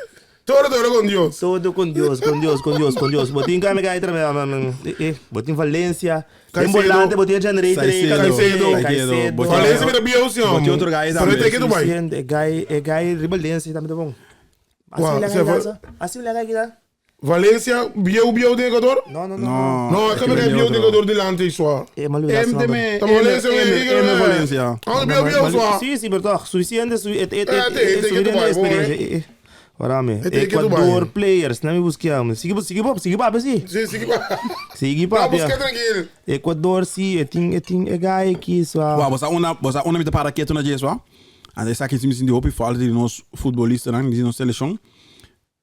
Todo, todo com Deus. Todo com Deus, com Deus, com Deus, com Deus. Botinho cá, me cai também, botinho Valência, tem Caicedo. volante, botinho generator, Caicedo. Caicedo. Caicedo. Botinho- Valência me dá biel, senhor. Botinho outro gajo Pero também. tem que Dubai. É gai, é gai Ribalense também tá bom. Uau, Assim você lá vai- assim lá aqui lá. Valência, biel, biel de Equador? Não, não, não. Não. Não, é que me biel de Equador delante, isso. É malu MTM. Tá Valência, M, Valência. Ah, biel, biel, só. Sim, sim, pero toch, suficiente, su et et É, et tem- tem que suficiente Dubai, bom, experiência. Ora me, É, tem que Dubai. Equador players, não me buscamos. Sigue, sigue, sigue, papi, sim. Sim, sim. Sigue, Não, papi. busca tranquilo. Equador, sim, é tem é gai aqui, só. Wá, você uma, você uma me para quieto na jeito, wá. En essa aqui se me hoop falta de nós futebolista, né, de nossa seleção.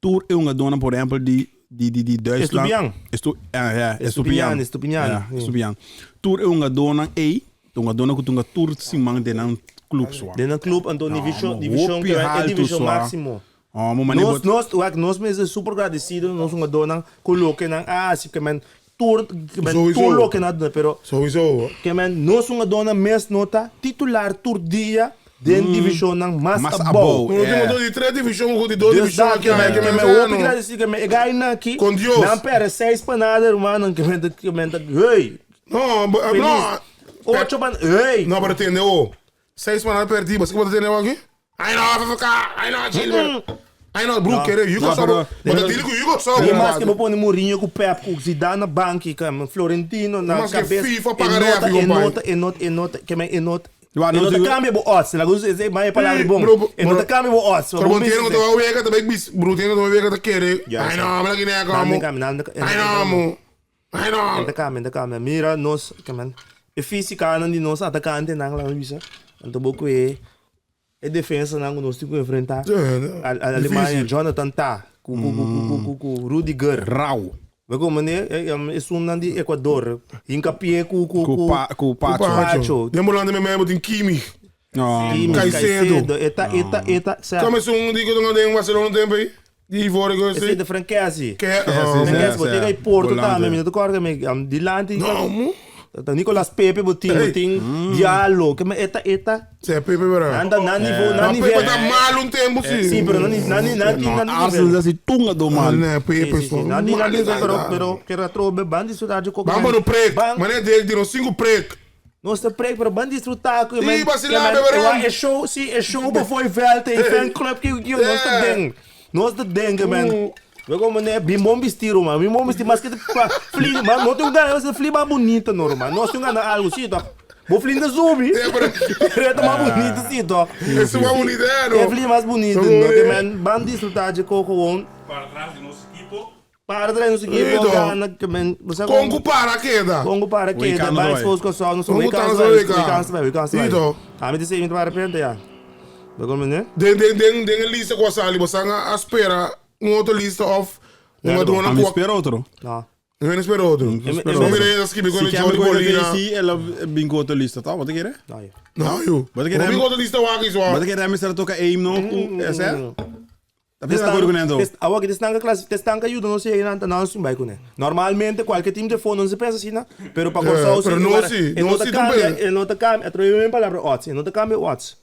Tour é uma dona, por exemplo, de de de de Duitsland. Estupiñán. Estu, ja, ja, Estupiñán, Estupiñán. Estupiñán. Ja, Estupiñán. Tour é uma dona e uma dona que tunga tour simang de nan club swa. De na clube, então, divisão, divisão, hopi que é alto, divisão swa. máximo. Oh, mo mani Nós, bot. nós, wak, nós mesmo é super agradecido, nós uma dona, coloque na, ah, sim, que men, tour, que men, Sowieso. tour loke na, pero, Sowieso. que men, nós uma dona mes nota, titular tour dia, den divisão nang mas Mas abou. abou. No É. último de três divisões, de duas Deus divisões dá, aqui, que men, que que men, me hoop agradecido, que men, e gai na aqui, Com Deus. Não, pera, seis panadas, irmão, que men, que men, hey, Não, não. feliz, oito pan, hey, Não, para entender, ô. Seis semanas perdi, você que pode entender aqui? Ai não, vai ficar. Ai não, Gilbert. Ai não, Bro, querer, Hugo Não, só. pero- Mas eu digo Hugo só. E mais que vou pôr Mourinho com o Pep, com o Zidane na banca, com Florentino na Mas que cabeça. FIFA pagaré, E nota, amigo, e pai. nota, e nota, e nota, que men, e nota. Wa, E não nota digo- cambia bo odds, la gusto é mais palavra Ih, bom. bro, E nota bro. cambia bo odds. Pero bom tiene que te vai também, Bro, tiene que te vai querer. Ja, Ai não, mas que nem Não, como. não, não, Ai não, mo. Ai não. Enta cambia, enta cambia. Mira, nós, que men, e física não de nós atacante não lá bisa. Então boco é é defesa não nós temos que enfrentar. É, A a Alemanha, Jonathan Tah, com com com com com Rudiger. Rau. Mas como né, é é um nandi Equador, hincapié com com Com pa, com pacho. Pacho. Demorando mesmo, tem Kimi. Não. Kimi, Caicedo. Caicedo, eta eta eta, sabe? Como é um digo que não tem Barcelona tempo aí? De fora que eu Esse é sei. de Franquesi. Que é. sim, Franquesi, botei aí Porto Volante. também, me tocorda me, dilante. Não, mo. Nicolas Pepe botin, Ei. botin Diallo, que me eta eta. Você é Pepe, verá. Anda na nível, na Mas Pepe nível. tá mal um tempo, sim. Sim, pero na na na na Não, Arsenal assim tunga do mal. Né, Pepe, Sim, só. sim, na Mal, nível, pero tá. pero que era trobe bandi cidade com Vamos no prek. Mané dele tirou cinco prek. Nós te prek, pero bandi desfrutar que Ih, vacilar, beberão. É show, sim, é show before veld, é fan club que que nós te É. ding. Nós te ding, man. We komen né, bem bom vestir, man. Bem bom vestir, mas que fli, man, não tem um gana, você fli mais bonita, normal. Nós tem um gana algo, sim, tá. Bo flinta subi. Ja, pero- Pero e ta mas bonito si, toch? E mas bonito, eh, no? E flinta mas bonito, No, no? eh. Ke men ban disfruta dje ko gewoon. Para atrás di nos equipo. Para trae nos equipo, Ito. gana, ke men, bo sa Con ku para keda. Con ku para Wake keda, up, ban boy. expose Kòrsou, nos Con ku wake up, tans wake wake up. up, wake up, wake Ito. up. Ami ta sey, mi ta para repente, ya. Bo komprende? Den, den, den, den e lista ku a sali, bo san a spera un otro lista of un otro A mi spera otro. No. No viene spera otro. spera So otro. mira ella skibi con Si el quer Jordi me coisa Bolina. si ela bingo outro lista, tá? Wat querer? No, ya. No, yo. Wat ik Wat ik otro lista waki zo. Wat querer me será toca aim no ku essa? Tá pensando agora com Nando? Awor que testanca classe, testanca ajuda não sei não não sim vai com né. Normalmente qualquer time de fone não se pensa assim, né? Pero para Kòrsou pero no si, no si tu pensa. E no ta cambia, atrobe mi palabra odds, e no ta cambia odds.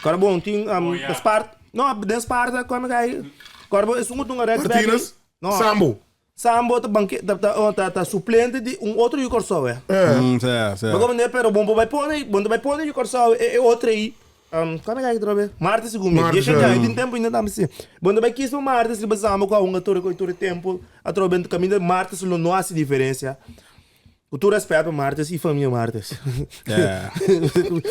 Kòrda bon, tin Oh, ja. Sparta, no, den Sparta kwam ik ai. Kòrda bon, esun ku ta un rechtsback. Martinez, No. Sambo. Sambo ta banke, ta ta oh, ta ta suplente di un otro yu Kòrsou, eh. Sè, sè. Maar kom pero bon bai pone, bon bai pone yu Kòrsou e e otro ei. Kom ik trobe? Martes segun mi. Martes, Deixa ja. já, tem tempo ainda tá assim. Bom bai quis o Martes riba Sambo com a unga tore com tore tempo. A trobe caminho Martes lo não hace diferença. O tu respeito Martes e família Martes. É.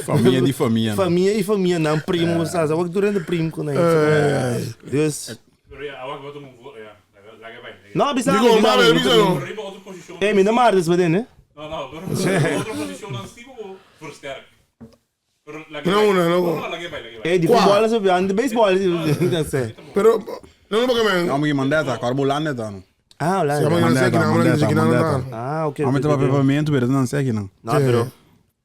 Famia di famia. no. Famia e famia, não primo, sabe? O que durante primo com isso. Dus. Pero ja, awak wat om ja, laga bij. Não, bisa. Digo, maar bisa no. Riba outra posição. Eh, mi Martes bedin, hè? No, no, pero outra posição dan Steve versterk. Pero laga No, no, no. No, laga bij, laga bij. Eh, die Qua? voetballers op de baseball. Dat sei. Pero no no porque men. Não me mandeta, corbo landeta no. Ah, olá. Ja, maar Mandeta, ik nou mandeta, mandeta. Ah, oké. Ame oké, tava oké. pepamento, pero não sei aqui não. No, pero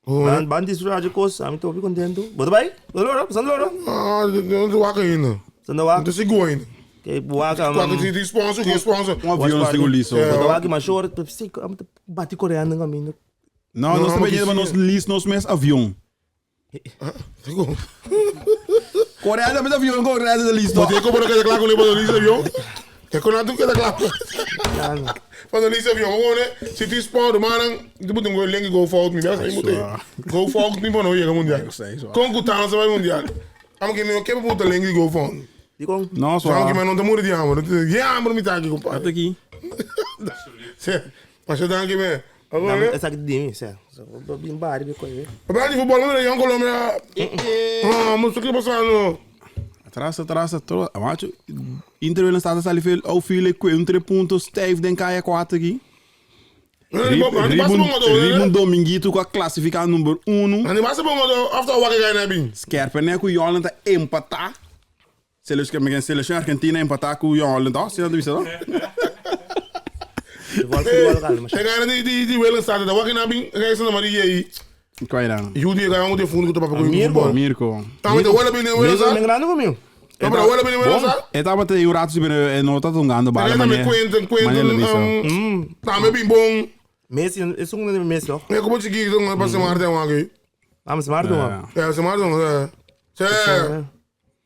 Oh, ban ban disfrutar de coisa, ami tô contento. Bota vai? Bota loro, sando loro. Ah, não tô waka ainda. Sando wa. Não tô seguro ainda. Que buaca, Waka de de sponsor, que sponsor. Um avião Watch sigo liso. É. Bota wa que machor, psi, am bati coreano caminho. Não, Não, nós também mas mas nós lis nós mes avião. Seguro. Coreia também avião, Coreia da listo. Mas tem como não quer claro com o lista avião? É com nada que claro. Van de lista avião, gewoon hè. Se ti sponsor, maar dan moet een link go fout me. Dat is moet go fout me van hoor, mundial. Com kutan sa mundial. Amo que me que puta link go fout. Digo, Não, só. Só que me não te muri de amor. Ja, amor me tá aqui, compadre. Aqui. Sim. Mas eu danke me. Agora, essa aqui de mim, sério. Bem bari, bem coisa. Papai de futebol não é em Colômbia. Ah, mas o que passando? Atrás, atrás, atrás. Macho, Inter Willen staat al veel, al veel, ik tre puntos, stijf, denk aan quatro aqui. Ribun Dominguito com a classificar número 1. En die was bom after wat ik ga hebben. Scherpen né com o Jolan tá empatar. Seleção, seleção Argentina empatar com o Jolan, tá? Você não viu não? Futebol, futebol, calma. Ik ga die die die willen starten. Dat wat ik naar ben, ga je naar Marie hier. Qual era? Judy ga moet de fundo que papai Mirko. Mirko. Tá met de wala binnen willen Mesmo staan. nem grande comigo. Tá maar de wala binnen willen staan. E tava te o rato se não tá tongando bala, En dan met Quentin, Quentin, tá met Bim Messi, esse um é Messi, ó. Ik kom op je dan pas maar dan waki. Vamos, Marto, mano. Ja, ze maar dan. Ze.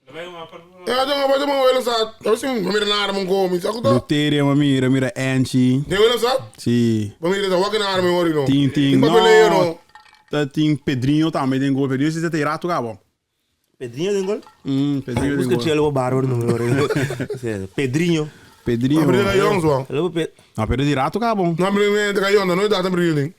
Daarbij uma para Ja, dan wat dan willen staan. Dat is een meer naar hem komen. Zeg goed. Luteria, ma mira, mira Anchi. De willen staan? Si. Maar meer dat wakker naar hem hoor no. Tim, tim. Papeleo no. Tá, tem Pedrinho também tem gol. Pedrinho, você tem rato, cabo. Pedrinho tem gol? Pedrinho tem Busca gol. Chelo Bárbaro no meu. Pedrinho. Pedrinho. Maar de jongens wel. Hello, Pedrinho. Não, Pedrinho de rato, cabo. Nou, maar de jong, dan nooit dat een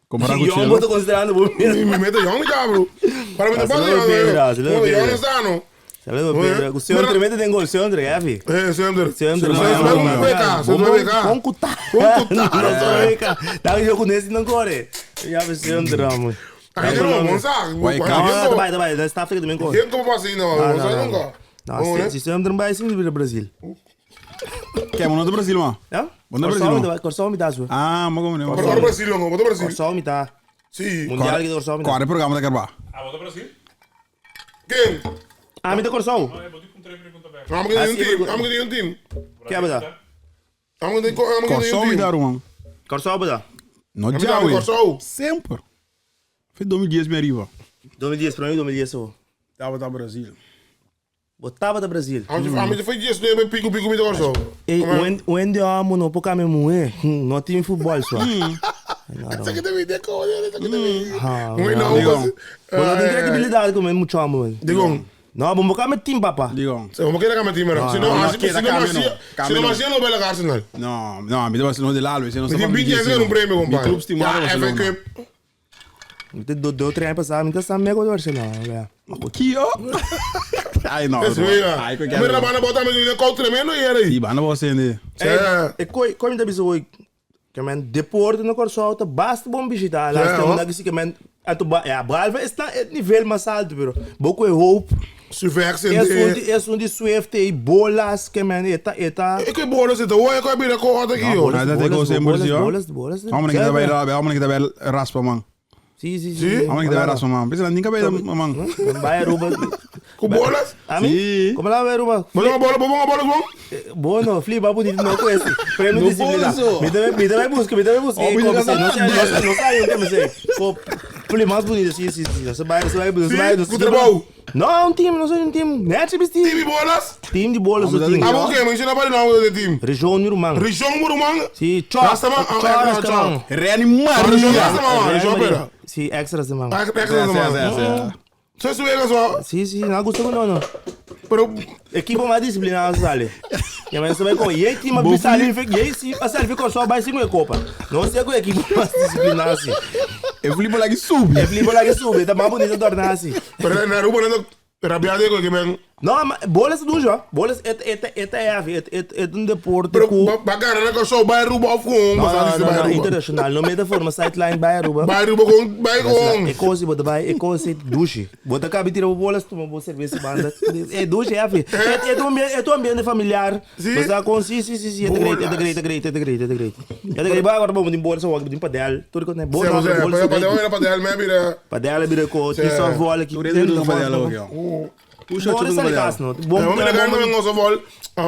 Comparar com o Jong, Chelo. tô considerando bom mesmo. Mi mete jong, cabro. Para mim, Ah, passa saludo, Pedro, saludo, jong. Pedro. Jong está no. Saludos, Pedro. O senhor tremendo tem gol, o senhor André, fi. Eh, sempre. Senhor André, Sempre um PK, sempre PK. Bom cutar. Bom cutar. Tá jogo nesse não corre. Já vi senhor André, mano. Aí não, bom saco. Vai, Não, tá bem, tá bem. Da África também corre. Quem como passa ainda, Ah, não sai nunca. Não, se o senhor André vai sim do Brasil. Que é bom do Brasil, mano. Não? Bom do Brasil, mano. Corsol me dá, sua. Ah, mas como não? Para o Brasil, não, para o Brasil. Corsol me dá. Sim. Mundial que Corsol me dá. Qual é o programa da Carvá? Ah, bota Brasil? Quem? Ah, me dá Corsol. Não, é bota com três perguntas abertas. Vamos ganhar um time, vamos ganhar um time. Que é, dá? Vamos ganhar um Corsol me time. dá, mano. Corsol me dá. Não Vamos já, ganhar ué. Corsol. Sempre. Foi 2010 me arriba. 2010, para mim 2010 só. Tava da Brasil. Botava da Brasil. A gente foi dias, né, pico pico me Corsol. Ei, o Ende amo não pouca me moer. Não tem futebol só. Essa aqui também tem como, essa aqui também. Ah, Não, Digo. Não tem credibilidade como é muito amo, mano. Digo. Não, vamos botar time, papá. Digo. Se vamos querer cambiar time, se não, não, se queda não, cambio, se não. não, se não vai lá Arsenal. Não, não, me dá Barcelona de Lalo, esse não Me tem 20 anos um prêmio, compadre. Mi clube estimado Ja, FA Barcelona. Cup. Mi ta do tres aña pasá mi ta sa mego di Barcelona wea. Kio? Ai no. Es wea. Ai ko Mira banda bota mi ne kou tremendo yera Si banda bo sende. E koi koi mi ta bisa hoy ke men deporte na Kòrsou ta basta bon bishita. Las ke men si ke men anto ba ya behalve esnan e nivel mas alto pero bo ku e hoop. Suvex sende. Esun di esun di Swift ei bolas ke men e ta e ta. E koi bolas e ta hoy e koi bira ko ota ki yo. Bolas bolas bolas bolas. Hombre ki ta bai hombre ki ta bai raspa man. Si, si, si. Si? Hombre ki ta bai raspa man. Bisa nan tin kabei man. Bai Aruba. Ku bolas? Ami? Si. Como la bai Aruba? Bo ponga bolas, bo ponga bolas bon? Bono, fli ba bunito no ku esi. Premio No disciplina. bolso. Mi ta mi ta bai buska, mi ta bai buska. Oh, mi Como ta se, no sa- sa, no sa yung kami se. Ko fli mas bonito, si, si, si. No sa bai, no sa bai, no sa bai. Si, ku trabou. No, un team, no sa un team. Net bisti. Team di bolas? Team di bolas, Vamos so team. Abo ke, menciona pa di nombre de team. Region mi ruman. Region mo ruman? Si, chor. Rasta man, ah, Chor, ah, rasta chor. man. Reni Region Maria. rasta man, region pera. Si, extra man. Ah, extra man. So suega so. Si, si, no gusto ko no, no. Pero Equipo mais disciplinado sale. E mas você vai com e time mais sale, e se a sale ficou só vai sim com copa. Não sei com equipo mais disciplinado assim. E flipo lá que sube. É flipo lá que sube, tá mais bonito tornar assim. pero na Aruba no rabiado ko que men. Não, mas bolas do jogo. Bolas é é é é é é um deporte Pero com bagara na ko so bai Aruba of com, Não, mas não, ali não, bai não, Aruba. internacional, no meio da forma sideline by Aruba. Bai Aruba com, bai com. É coisa, bota vai, é coisa, duche. Bota cabe tira bolas, toma boa cerveja, banda. É duche, é fi. É tu ambiente, é tu ambiente familiar. Sim. Mas com sim, sim, sim, sim, é great, é great, é great, é great, é great. É great, vai agora vamos embora, só walk, padel. Tudo que né, boa, Sim, bola, bola, padel, padel, me vira. Padel vira co, tem só bola aqui. Tu rende do padel aqui, ó. Puxa Bola tudo sai padel. casa, não. Bom, Vamos negar no nosso futebol,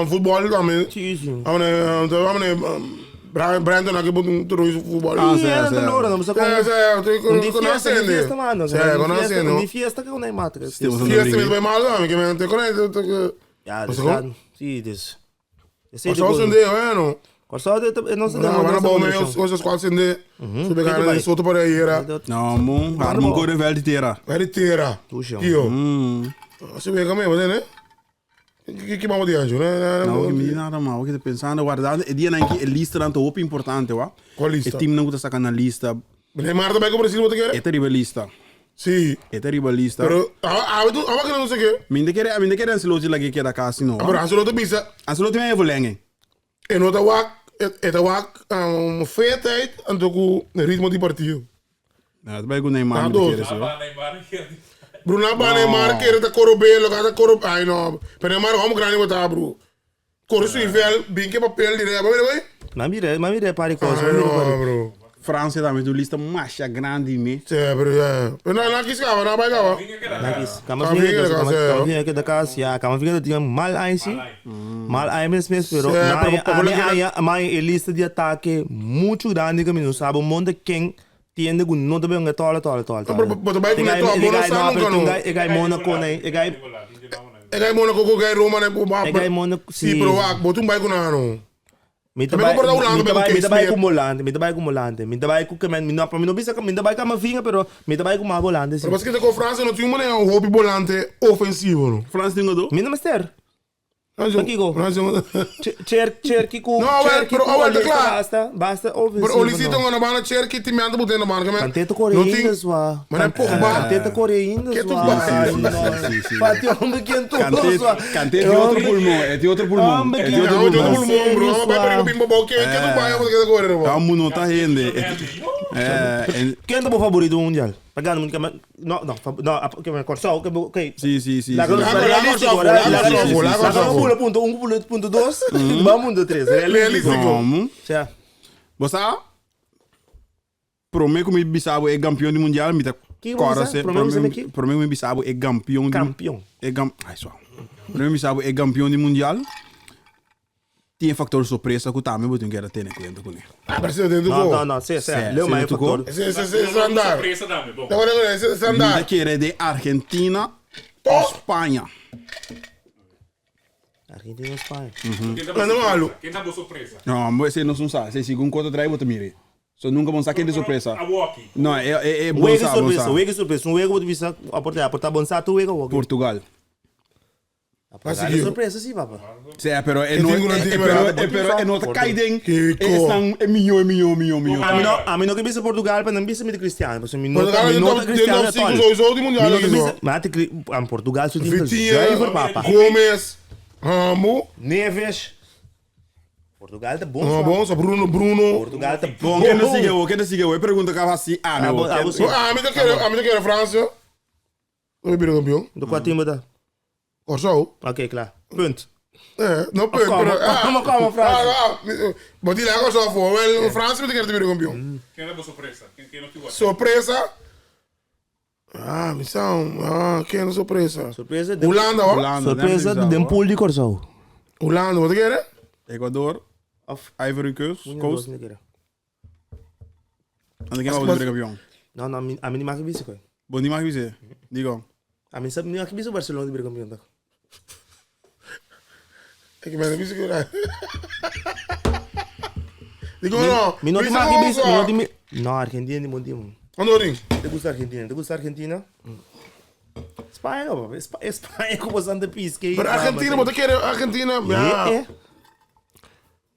futebol também. Sim, sim. Vamos, vamos, Brian Brandon aqui botou tudo isso futebol. Ah, Sim, sim, é, sim. não, não, não, É, é, Um de fiesta, um de fiesta, mano. Sim, conhece, Um não. de fiesta que eu nem mato. Temos um Fiesta mesmo é mal, não, que me te conhece. Ja, Você dus com? dat, zie je dus. Esse Só acender, é, não. Kòrsou, não sei Não, vai na boa, meu, os quatro acender. Se pegar na solto para aí era. Não, bom. Arma um velho de terra. Vai de terra. Puxa. Tio. Você vê como é, você, né? Que que vamos de anjo, né? Não, que me nada mal, que tô pensando, guardando. E dia que a lista tanto hoop importante, wa. Qual lista? E team não tá sacando a lista. Neymar também com o Brasil, você quer? É terrível lista. Sim. É terrível lista. Pero, ah, ah, tu, ah, que não sei o quê. Minde quer, minde quer Ancelotti lá que quer da casa, não. Pero Ancelotti bisa, Ancelotti é verlenging. en wat wak, het wak, um, feitijd en ook ritmo di partido. Nou, dat ben ik ook Neymar. Ah, minde dood. quer, zo. Bruno ba Neymar quer ta corobelo, cada coro, ai no. Pero Neymar como grande botar, bro. Coro su nivel, binke papel dire, ba mira, Maar mire, maar mire pari kos, Ai maar mire pari. no, bro. França também, do lista marcha grande me. Sim, pero é. Pero não, não quis cava, não vai cava. Nakis, kama Kama vinha vinha da da casa, casa, kama vinha da casa, ja, kama vinha da tinha mal aí sim. Mal aí mesmo, mesmo, pero Sim, na pero- pero- a minha lista de ataque muito grande que não sabe um monte de quem tiende com não também um tola tola tola. Pero- pero vai com neto, bom, não sabe nunca, não. E gai Monaco, né? E gai É gai Monaco com gai Roma, né? E gai Monaco, Sim, sim. pero wak, botum vai com não. Mi Também tabay, vou guardar o lado, mi também tabay, com mi tabay Kate com volante, mi tabay com volante, mi tabay com que mi não, mi não bisa, mi tabay com vinha, pero mi tabay com mais volante, sim. Pero que com França não tinha um hobby volante ofensivo, não. França tem um Mi não mister. Aqui, go. França Cher, cher, ku, Não, cher, pero, ku, wel, klaar. basta, basta, Pero Olisito ngona bana cherki ti mianda butena bana kame. Canteta corre ainda, sua. Mas é Pogba. Canteta corre ainda, Que tu sua. vai? Fati homem que entrou, sua. Cantê de outro pulmão, é de outro pulmão. Homem É que de outro Não, eu pulmão. tô pulmão, bro. Vai para o bimbo bom que que tu vai porque que corre, Tá bro. um munota rende. É, Quem é o favorito do Mundial? Pagando muito não, não, não, que me Corsol, que ok. sim, sim, sim. La sim. realístico, Laga, laga, laga, punto 1, punto 2, vamos punto 3, realístico. Como? Ja. Você Promete que me bisabo é campeão do mundial, me tá Que você? Promete você aqui? Promete que me bisabo é campeão do Campeão. É gam, ai só. Promete me bisabo é campeão do mundial. Tem fator surpresa que também vou ter que ter em conta com ele. Ah, Brasil dentro do Não, gol. não, não, sim, sim. Sim, Leu sim, mais tu fator. Esse esse esse andar. Surpresa dame, bom. Agora agora esse esse Me andar. quer de Argentina ou Espanha. Argentina e Espanha. Mas não malo. Quem tá boa surpresa? Não, mas você não sabe. Se segundo conta trai, bota mire. Só nunca vão saber de surpresa. A walkie. Não, é é é bom Wega sabe, bom surpresa, sabe. wega surpresa. Um wega vou bisa aportar, aportar bom sato wega walk. Portugal. Portugal e sorpresa si papa. Sí, pero e no, e, pero, e, pero e no ta kai den Kiko. esnan e miñó, e miñó, miñó, miñó. Ami no, ami no ke bisa Portugal, pero nan bisa mi ta cristiano. Pasobra mi no ta, Portugal mi no den ta top, den cristiano top at 5 all. sowieso di Mi mundial no ta aki bisa, so. maar te cri, am Portugal su team ta Vitinha, zuiver papa. Gomes, Ramo, Neves. Portugal ta bon ah, swa. bon, so Bruno, Bruno. Portugal ta Bon, ken ta sigue wo? Ken ta sigue wo? E pregunta ka hasi ami Ah, wo. bo- ah, bo Ken- si. Oh, ami ta kere, ami ta kere Francia. Lo bira campeón. Do kwa team ta? Kòrsou. Oké, klaar. Punt. Eh, no punt, Kom, pero... kom, kom, Frans. Ah, ah, bo di la Kòrsou afó. Wel, Frans mi ta kere ta bira campeón. Ken ta bo sorpresa? Ken ken no tin wak? Sorpresa. Ah, mi sa un... Ah, ken ta sorpresa? Sorpresa de Hulanda, hoor. Hulanda, Sorpresa nem den bisa, pool di Kòrsou. Hulanda, bo ta kere? Ecuador, Of Ivory Coast, Coast. Ando ken bo bira campeón? No, no, ami ami ni mag bisa koe. Bo ni mag bisa. Digo. Ami sa ni mag bisa Barcelona bira campeón toch. Ik ben bisa ku Digo no. Mi no ti bisa mag gewoon bisa, zo. mi no ti mi No, Argentina ni bon team. Ando ding. Te gusta Argentina? Te gusta Argentina? España no, papá. Espa España como Santa Pisque. Pero Argentina, bo ta kere Argentina. Ja. Ja.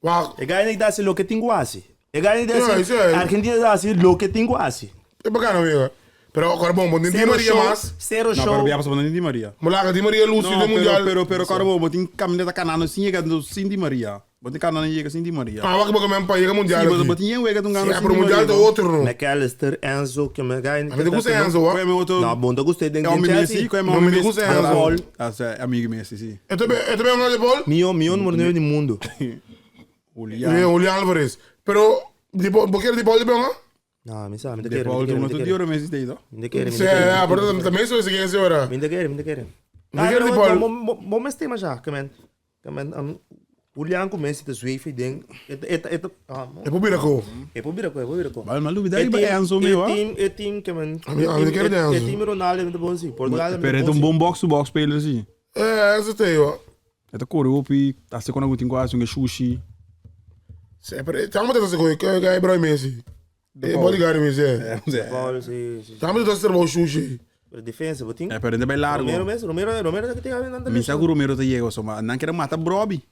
Wacht. E gai nek da lo que tengo hace. E gai nek da Ja, is é. Argentina da lo que tengo hace. É bacana, amigo. Pero agora, bom, bom, Di Zero Maria show, mas. zero No, show. pero bia pasa bo Di Maria. Molaga, Di Maria Lucy No, do pero, Mundial. pero, pero, cara, bo tin caminata canando sin llega sin Di Maria. Bo tin canando llega sin Di Maria. Ah, wacht, porque mijn pa llega Mundial. Sí, bo aqui. bo tin yen wega tun gano Ja, sin pero Di Mundial Maria. de outro, no. McAllister, Enzo, que me gai A mim te gusta Enzo, Qual é ó. meu outro? No, bom, te gusta den É homem Chelsea. Messi, qual é Não meu me homem gusta Messi? Enzo. Paul. Ah, é amigo Messi, sim. Eu também, eu também amo de Paul. Mio, mio número 9 do mundo. Julián. É, Julián Álvarez. Pero, de Paul, porque de Paul de Paul, No, mi sa, mi te De quero, Paul, mi te tu quero, não mi te te quero. dio Messi daí, tó? Mi te quero, mi Sim, te quero. é, pero também sou esse quem senhora. Mi te quero, mi te quero. Mi te quero de Paul. Bom, mas tema já, que man. Que man, Julián começa a zweven, ding. Et, et, et, ah, É pro Biraco. é pro Biraco, é pro Biraco. Mas mas duvidar riba Enzo meu, ó. E team, e team, que man. A mim quero de Enzo. E team Ronaldo é muito bom, sim. Portugal é Pero muito é um bom. bom box to box speler, sim. É, Enzo tem, ó. É corre up, tá se quando tem quase um sushi. Sim, pero estamos tentando ser que é Ibrahim Messi. É bodyguard Messi, é. É, Paul, sim, sim. Estamos tentando ser bom sushi. Pero defensa, botinho. é, pero ainda bem largo. Romero mesmo, Romero, Romero é que tem a ver Mi sa que o Romero te llega, so, mas não quer matar Brobi.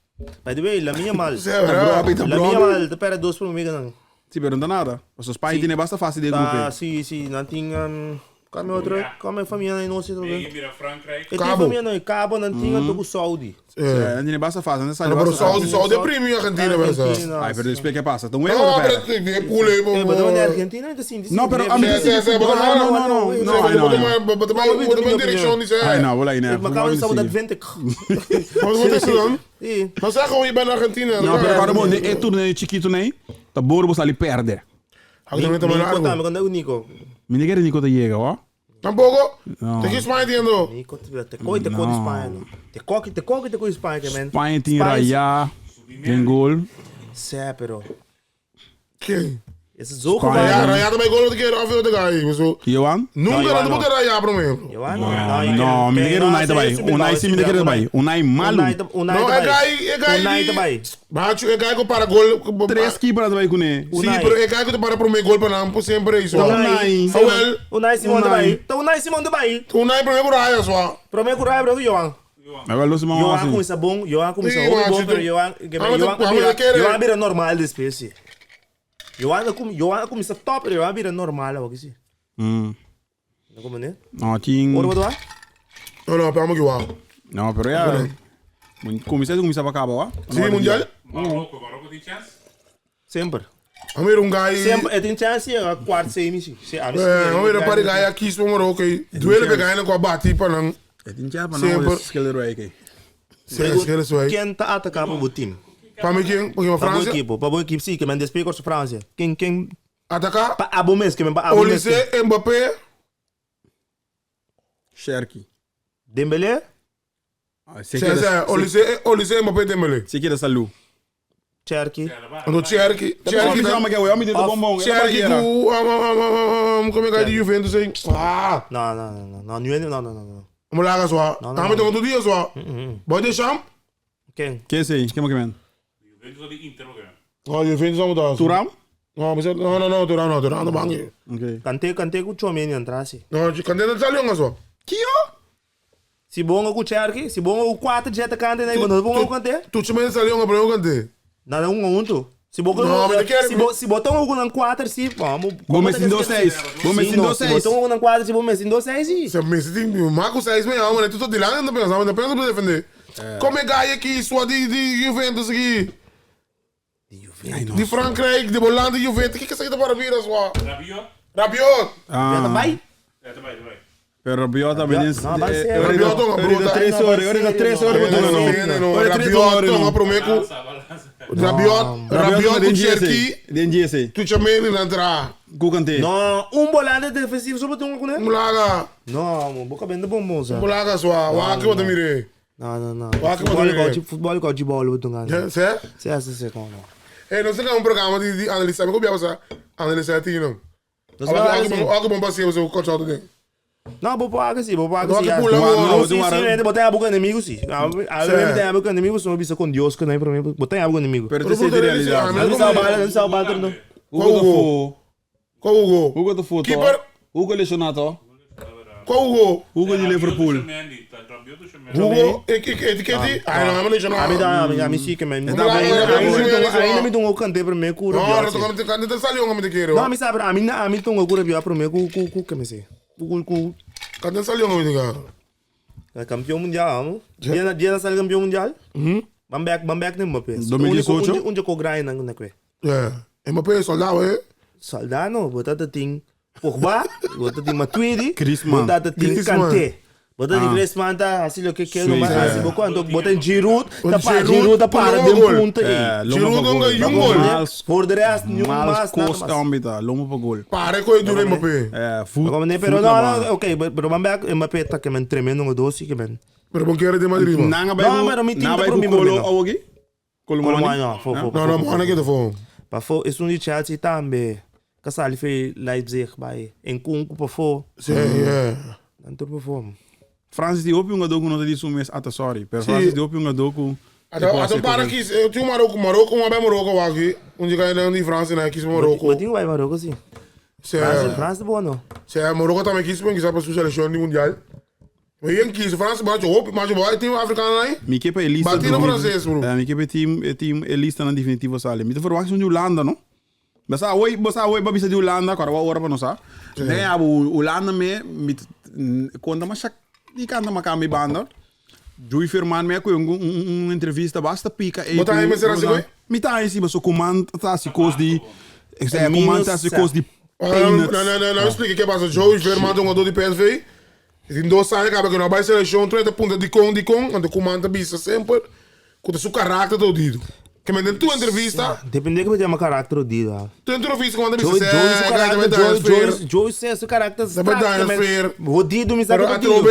By the way, la minha mal. Sim, é verdade. Brobi, tá La minha Brobi. mal, te pera dois por mim, não. Sim, pero não dá nada. Os Espanha tem basta fácil de Tá, grupo. sim, sim, não tem um, como é outro, como é família não sei Tem também. que mira Frankrijk. Eu tenho Cabo. família não, Cabo não tinha, tô com Saudi. É. É, não tem basta fácil, não sai Pero basta Saudi, Saudi é primo em Argentina, velho. Argentina. Ai, pero explica que passa. Então Não, eu pero tem pula aí, Eh, mas não é Argentina, então sim, Não, pero a mim Sim, sim, sim, não, não, não, não, não, não. Bota uma direção nisso, Ai, é. não, vou lá, né? Maar kan het dat vind ik. Wat is het dan? Sim. Maar zeg gewoon, je bent Argentina. Não, pero agora, bom, é torneio chiquito, né? Tá bom, você ali perde. Hou er maar Nico largo. tá, mas o Nico. Me ninguém Nico te llega, ó. Tampoco. Não. Te kies maar entiendo. Nico, te coi, te coi de Espanha. Te coque, te coque, te coi de Espanha, que man. Espanha tem Raya, tem gol. Sé, pero. Quem? Esse zo Espanha. Ja, Raya também gol de keer af de guy. Zo. Johan? Nunca Johan, dat moet Raya probleem. Não, me ninguém Unai também. Unai sim, me ninguém também. Unai malu. Unai Não, é guy, é guy. Unai também. Bacho, é guy que para gol. Três keeper também com ele. Sim, pero é guy que para pro meio gol para não, sempre isso. Unai. Ah, wel. Unai Simon Unai. também. Então Unai Simon também. Unai primeiro Raya só. Prometo que o Raya, bro, Johan. Mas vai los mãos Johan assim. começa bom, Johan começa Sim, bom, mas bom, tu- pero Johan, Ah, mas Johan, tu- ah, mas vira, quer- Johan vira normal depois, sim. Johan, come, Johan começa top, pero Johan vira normal, ó, que sim. Hum. Não como né? Não, tinha. Ora, boa. Não, não, pera que uau. Não, pero ja. Começa começa para acabar, ó. Sim, mundial. Marokko, Marokko tem chance? Sempre. Vamos ver um guy. Sempre, é tem chance, é quarto semi, sim. Sim, a mim, É, vamos ver um par de guy aqui, se Marokko. Duelo pegar com a bati para não. É tem já para Sempre. não schilderwijk. Sim, esquerda aí. Quem tá atacando o time? Para mim quem? Porque a Para boa França equipe, para boa equipe, sim, que men despegue com a França. Quem, quem, atacar. para abo mesmo, que men para abo mesmo. Olise, Mbappé. Cherki. Dembélé, Sim, sim, Olise, Olise, Mbappé, Dembélé. Se quer salu. Cherki. Então Cherki, Cherki, Cherki chama que é o homem dentro do bombom. Cherki com como é que é de Juventus aí? Ah, Não, não, não, não, não, não, não, não, não. vamos lá só. Não, não, Tá me todo dia só. Boy de champ. Quem? Quem sei? Quem é que vem? Juventus ou de Inter, ok? Oh, Juventus vamos dar. Turam? Não, mas não, não, não, Turam não, Turam não bangue. Ok. Kanté, Kanté com o Tchouaméni entrar, sim. Não, Kanté não salió só. Kio? Si bo hunga ku Cherki, si bo hunga ku kuater dje atakante na bo no por hunga ku Kanté. Tuchi men sali hunga pero hunga Kanté. Nan a hunga huntu. Si bo No, mi ta kere. si bo si bo ta hunga ku nan kuater si, bo Bo mester tin dos seis. Bo mester tin dos Si bo seis. ta hunga ku nan kuater si bo mester tin dos seis si. Se mester tin mas ku seis men amo, tu ta dilanti nan ta pensa, nan ta pensa pa defende. Come gai aki sua di di Juventus aki. Di Frankrijk, di volante Juventus, kiko esaki ta para bira sua? Rabiot. Rabiot. Ya ta bai. Ya ta bai, ta bai. Pero Rabiot tambe den No, ban serio. Rabiot ta Ora tres ora, ora tres ora No, no, no, Rabiot ta prome ku Rabiot, Rabiot ku Cherki. Den GSA. Tchouaméni nan tra. Ku Kanté. No, un volante defensivo so bo tin un kuné? Mulaga. No, mo bo ka bende bonbon sa. Mulaga sua, wak bo ta mire. No, no, no. Wak bo ta Futbol mire. ko, futbol ko jibol bo tunga. Se? Se, se, se, no, no. Hey, nos ta un programa di di analisa, mi ko bia sa analisa ti no. Nos ba Algo assim. algo bom pa se o coach auto den. No, bo por sí, bo por No, sí. que pula, No, no, sí, sí, gente, bo tem algo inimigo, sí. A Sí. ver, tem algo inimigo, se não bisa com Deus, que não é pra mim, bo tem algo inimigo. Pero Pero te sei bo de ta realidade. realidade. Não sabe bala, não sabe bala, não. Hugo Dafoe. Qual Hugo? Hugo Dafoe. to. Keeper. Hugo lesionado. Qual Hugo? Hugo de Liverpool. Rabiot Tchouaméni. Hugo, ik ik etiketi? Ai, não, não, não. A mim dá, a mim sim que man. Não, Ainda me dá um cante pra mim com o Não, Rabiot. não, tô cantando, tá saliu um me quero. Não, me sabe, a mim a mim tongo com o Rabiot pra mim com com com que me sei. Com com Cantando saliu um me quero. campeão mundial, amo. Dia dia sale campeão mundial. Uhum. Bamback, bamback nem Mbappé. 2018? Onde ko grind nang nakwe. É. Mbappé soldado, eh? Soldano, botata ting Pogba, botata ting Matuidi, Griezmann. botata ting Griezmann. Kanté. Botata ting Griezmann tá assim lo que quero, mas Suíça. assim quando bota Giroud, tá para Giroud, Giroud tá para pulou de gol. ponta É, aí. lomba Giroud pa não gol. ganhou um gol. Mals, Por de resto, nenhum mals mais, nada costa mais. ambita, lomba pa gol. Para com o duro Mbappé. É, voet. Como nem, pero não, não, ok, pero Mbappé, Mbappé tá que man tremendo um doce que man. Pero bom quero de Madrid, mano. Nanga bai Não, ku- pero mi team na tá bai pro ku mim, Colo não. awogi? Colo Colo Muani? não, fo, fo. Não, não, mano, aqui tá fome. Pa fo, is um de Chelsea também. Casal foi Leipzig bij en Kunku pa fo. Sim, é. Dan tur pa fo. Francis di hopi un doku no te di sumes ata sorry. Pero Francis di hopi un doku. Até até para aqui, eu tinha um Marocco, Marocco, uma bem Marocco aqui. Um dia caiu de França, né? Quis Marocco. Mas tinha vai Marocco sim. Se França, França boa não. se Marocco também quis, porque quis para sua seleção de mundial. Mas quem quis, França, mas eu hope, mas eu tem um africano aí. Mi kepa e lista. Bati no francês, bro. É, mi kepa team e team e lista na definitivo sale. Mi te verwacht zo'n di Holanda, no? Basta oi, basta oi babisa di Holanda, agora wa ora pa no sa. Nee, abu Holanda me mi conta mas di kanta makami banda. Joey Firman me ku un, un, un entrevista basta pica e Bota aí, mas será assim, oi? Mi tá aí sim, mas o comando tá se cos di ik zei Minus comando tá se cos di Não, peanuts. não, não, não, explica o que passa. Joe Verman, jogador de PSV. Tem dois anos, acaba que não vai seleção, 30 pontos de com, de com, onde comanda bisa sempre, com o seu caráter todo dito. Que me deu tua entrevista, Depende que você caráter dele. tua entrevista comanda bisa, Joey, Joey, seu caráter, Joey, Joey, Joey, seu caráter. Também dá fair. Rodido, me sabe. Pero a trobe,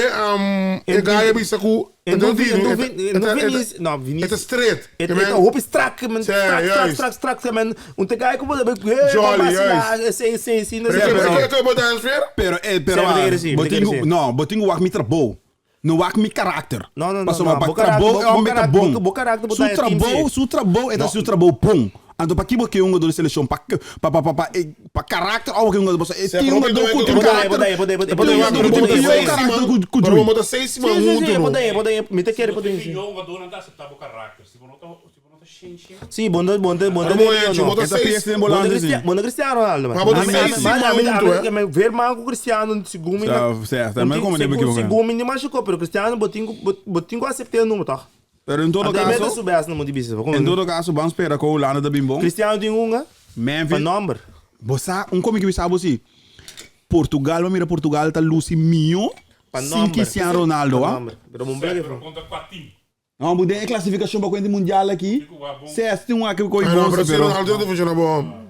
e gaia bisa ku, En Vinícius, não, Het Vinícius. is straight. Het is hoop strak, man. Sim, Strak, strak, juist. strak, strak, man. Um te kijken como Jolly, juist. Sim, sim, sim, Ik heb het aan sfeer. Pero, eh, pero, Sempre ah, tem que ser, tem que botingo, ser. no, botingo wak mi trabou. No wak mi karakter. No, no, no, Paso, no. ma, pa Bo karakter, trabou bo- é um bo beta karakter, bom. bo- bo karakter Su botar em time, trabou, sim. su trabou, é su trabou bom. Anto pa kibo que um do seleção pa pa pa pa pa eh, pa karakter ao que um do você. Tem um do com Botar karakter. botar, botar, botar, Tem botar, um botar, do com botar, pior botar, karakter ku ku Pero Jui. bota seis Sim, sim, sim, junto. pode pode me te quer, pode Se o jogador não tá aceitar o caráter, se você não tá, se você não tá xing, xing. Sim, bom, bom, bom, Pero bom, bota Essa seis. PS tem Bom bolante Cristiano, sim. bom Cristiano Ronaldo, Mas bota seis cima junto, é? Ver mais com o Cristiano, segundo Certo, certo, mas como nem que Segundo me machucou, pero Cristiano botinho botinho acertei o número, tá? Pero em todo Até mesmo caso, soubesse no mundo de business. em todo caso, vamos esperar com o Holanda da Bimbom. Cristiano tem um, para Memphis. number. Você, um como que sabe assim? Portugal, mas mira Portugal tá Lucy Mio. Pa Sem number. Cristiano Ronaldo, Pa ah. number. Pero bom bem, Pero contra quatro times. Não, mudei a classificação para o mundial aqui. Fico lá, bom. Se tem um aqui com Ah, não, pero se pero Ronaldo não funciona bom.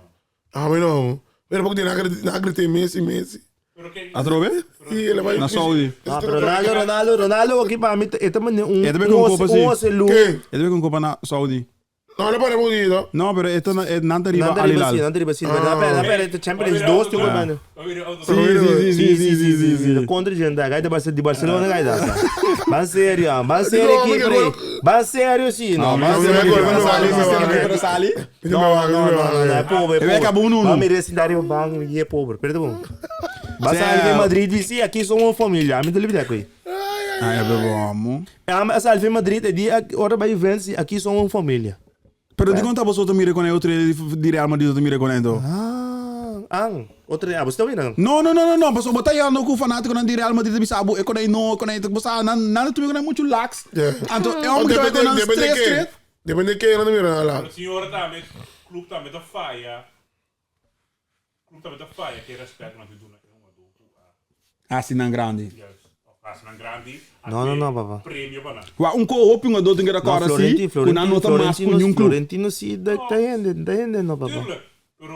Ah, mas não. Pero porque na grite Messi, Messi. Pero que Atrobe? E ele vai Na Saudi. Ah, pero Ronaldo, Ronaldo, Ronaldo aqui para mim, é também um É também com Copa, sim. um oselu. Quem? Ele veio com Copa na Saudi. Não, ele para bonito. Não, pero esto é nada riba Não Al dá riba Hilal. sim, não dá riba sim. Mas na pera, na pera, Champions League 2 tem um mano. Vai virar outro. Sim, sim, sim, sim, sim, sim. Contra gente, gaita de Barcelona, gaita. Mas sério, mas sério aqui, peraí. Mas sério sim, não. Mas não, sério. não, não, não, não, Sali. Não, não, não, não, é pobre, é Eu pobre. acabo um Mas merece dar o banco e é pobre, perdão. Mas Cê- aí em Madrid disse, aqui somos uma família, me dá aqui. Ai, Ai, bebo amo. Am a salve Madrid e di ora bai Juventus di aki son un familia. Pero di kon ta boso ta mira kon e otro di Real Madrid ta mira kon e anto? Ah, an, otro abo sta mira. No, no, no, no, no, pasobra bo ta yando ku fanatikonan di Real Madrid ta bisa abo e kon ei no, e kon ei ta, bo sa nan nan ta tuma kon ei muchu laks. Anto e homber ta bai kon nan straight straight. Depende di ke nan ta mira nan laks. Pero señora tambe, club tambe ta faya, club tambe ta faya ke respect ku nan tin duna e hungadó ku a. Hasi nan grandi. Juist, of hasi nan grandi, a No, no, no, papa. premio pa nan. Wak un ko hopi hungadó tin ke rekòrda si ku nan no ta mas ku niun club. Florentino si ta hende, ta hende no papa. Tuurlijk, pero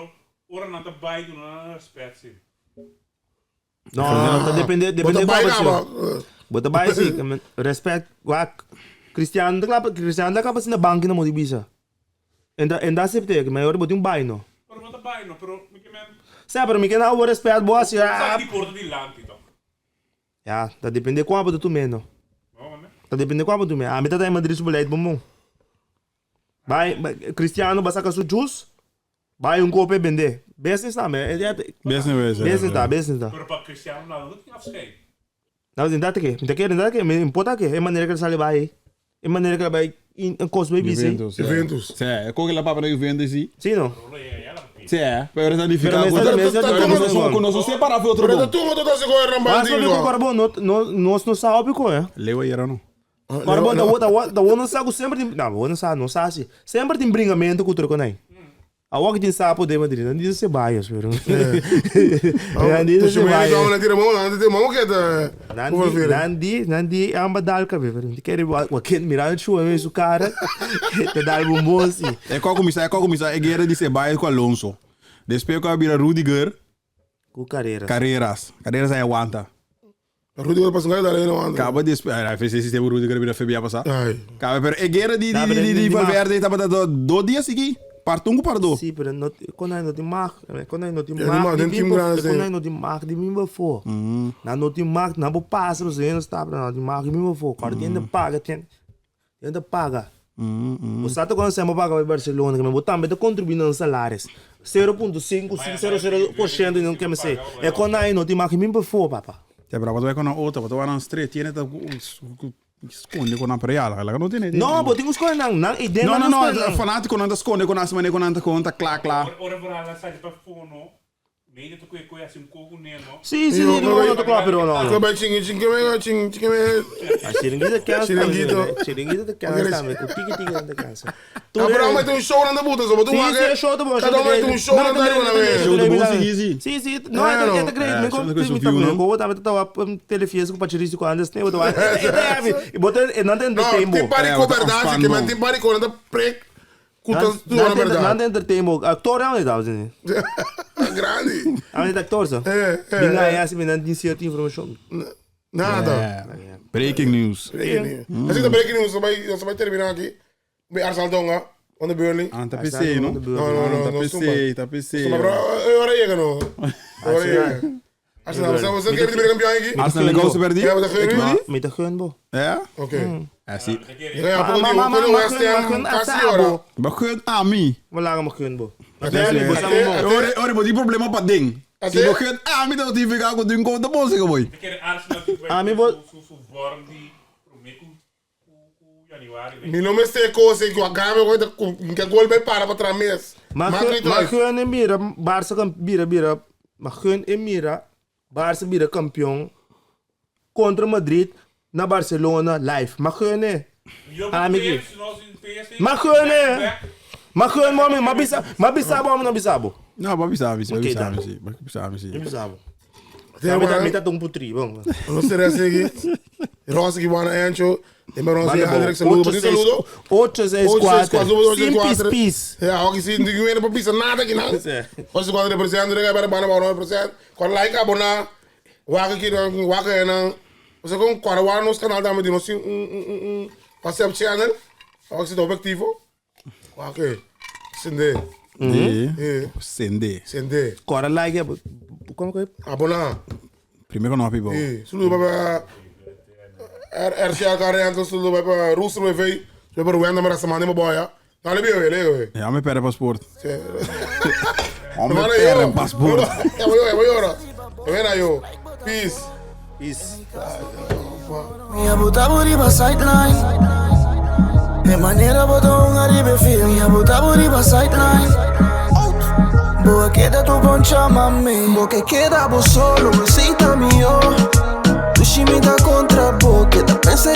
ora nan ta bai duna nan respect si. No, no, ta depende, depende Bo ta bai kua kaba. Bo ta bai si, respect, wak, Cristiano ta klapa, Cristiano ta klapa si na banki na modi bisa. En ta, en ta acepte, ma ora bo tin un bai no. Pero bo ta bai no, pero mi ke men. Sa, pero mi ke na bo respect bo asi. Bo sa di porta dilanti toch. Ya, ta depende kua bo ta tume no. Ta depende kua bo tume. Ami ta ta en Madrid su beleid bon bon. Bai, Cristiano ba saka su juice. Bai un kope bende. Business tambe. Business wees. Business ta, business ta. Pero pa Cristiano Ronaldo no tin afscheid. No, tin dat ke. Mi ta kere, dat ke. Mi importa ke. E manera ke el sali bai. E manera ke el bai in kos bai bisi. Juventus. Juventus. Sí, e koke la papa na Juventus sí. Sí no. Sí, pero ta nifica ku ku nos no separa fu otro Pero bon. ta tur otro ta se goer nan Mas bandido. lo ku Corbon no no nos no sa hopi ko eh. Leo ayera no. Corbon ta ta ta wo no sa ku semper tin no wo no sa no sa si. Semper tin bringamento ku otro konai. Awor ki tin sapo den Madrid nan dice Ceballos pero nan dice Ceballos. Nan di nan di nan di amba dal kabe pero mi kere wa ken mira chua mi su cara ta dal bombon si. E ko kuminsá e ko kuminsá e guera di Ceballos ku Alonso. Despues ku a bira Rudiger. Ku Carreras. Carreras. Carreras a wanta. Rudiger pasa ngai dale no wanta. Kaba despues ai fes sistema Rudiger bira febia pasa. Ai. Kaba pero e guera di di di di Valverde tabata do do dia sigui. Part un ku part do. Si pero no kon ai no tin mag kon ai no tin mag di mi kon ai no tin mag di mi befo. Nan no tin mag nan por pasa pasobra hende sta pero nan no tin mag di mi befo. Kòrda tin hende paga tin hende paga. Bo sa ta cuando bo paga pa Barcelona, que bo tambe ta contribui nan salaris. 0.5, 0.00% nan keme se. E con nan no tin mag min pafo, papa. Ja, pero bo ta bai con nan otro, bo ta wak nan straight, tiene ta sconde con nan, pero ya, laga no tiene. No, bo tin cu sconde nan, nan idea No, nan no, sconde no, nan. fanatico nan ta sconde con nan, asina manera cu nan ta con ta cla cla. Ora bo hala sali pafo no, Medio ta koe koe hasi un koku neno. Sí, sí, sí, no, no te klopt, pero no. Ko bai chingi chingi me chingi chingi me. Ah, chiringuito cansa tambe. Chiringuito. Chiringuito te cansa tambe. Ku tiki tiki te cansa. Ah, pero amo un show nan da buta so, bo tu Sí, wak. sí, e show ta bon. Cada uno un show nan da riba na me. Show ta bon sigui, sí. Sí, sí. No, e ta great. Eh, Mi show ta mi su ta view, no? mi tambe ta telefiesta ku Pachiristi ku Andres Nebo ta wak. E ta heavy. Bo ta e nan ta No, entertain bo. tin pari Eh, ko bo ta verdad, ontspan que men bon. tin pari ko nan ta prek. Ku ta Nan duna nan berdad. ta entertain bo. Actor awe ta asina. Grandi. Awe ta actor sa. Eh, eh, Bin eh. a asi nan tin cierto informacion. Nada. Eh, Breaking news. Breaking news. Así ta breaking news, nos bai termina aki. Bij Arsenal Donga, on de Burnley. Ah, ta PC, no? No, no, no, Ta no, PC, ta PC. Suma, pero e ora yega no. E ora yega. Arsenal, você você quer ser campeão aqui? Arsenal legal se perdi? Ja, maar dat gun je Mi ta gun bo. Ja? Oké. Ja, si. Ja, ja, maar maar maar West Ham casi ora. Maar gun a mi. Maar laga me gun bo. Ore, ore, bo tin problema pa ding. Si bo gun a mi, dan tin fica ku tin konta bon sega boy. A mi bo Su su vorm di prome ku ku januari. Mi no mester kos ku a gabe ku ke gol bai para pa tra mes. Maar gun e mira Barca kan bira bira maar gun e mira Barca bira kampion kontra Madrid na Barcelona live. Maar gun e. Ami ki. Maar gun e. Maar gun bo mi, ma bisa, ma bisa bo mi no bisa bo. No, ba bisa mi si, ba Oké bisa dan. mi si, ba bisa mi si. Bisa bo. Mi ta un putri, bon. No será así. Rosa que van ancho. E me Rosa Hendrik saludo. Por saludo. 8, 6, 4. Sin pis pis. Ja, ook si ndi ngene pa pisa nada ki nan. Rosa 4 represent, rega bara bana bana represent. Kwa like abona. Waka ki nan, waka nan. Você com quara wa nos canal da me nos um WhatsApp channel. Ook si objetivo. Waka. Sinde. E. Eh, Sende. sinde. Cora like, como que Abona. Primeiro no people. Eh, saludo pa RCA Carento, saludo pa Rooster BV. Saludo pa Ruenda Mara Samane Boya. Dale bien, le Ja, me perde paspoort. Oh, Oh, me perde paspoort. Ja, voy, voy ahora. Ven yo. Peace. Peace. Peace. Mi a buta bo riba sideline. E manera bo ta hunga riba field. Mi a buta bo riba sideline. Bo a keda tur poncha, mami. Bo ke keda bo solo, esey ta mihor. Dushi mi ta contra bo, keda pensa.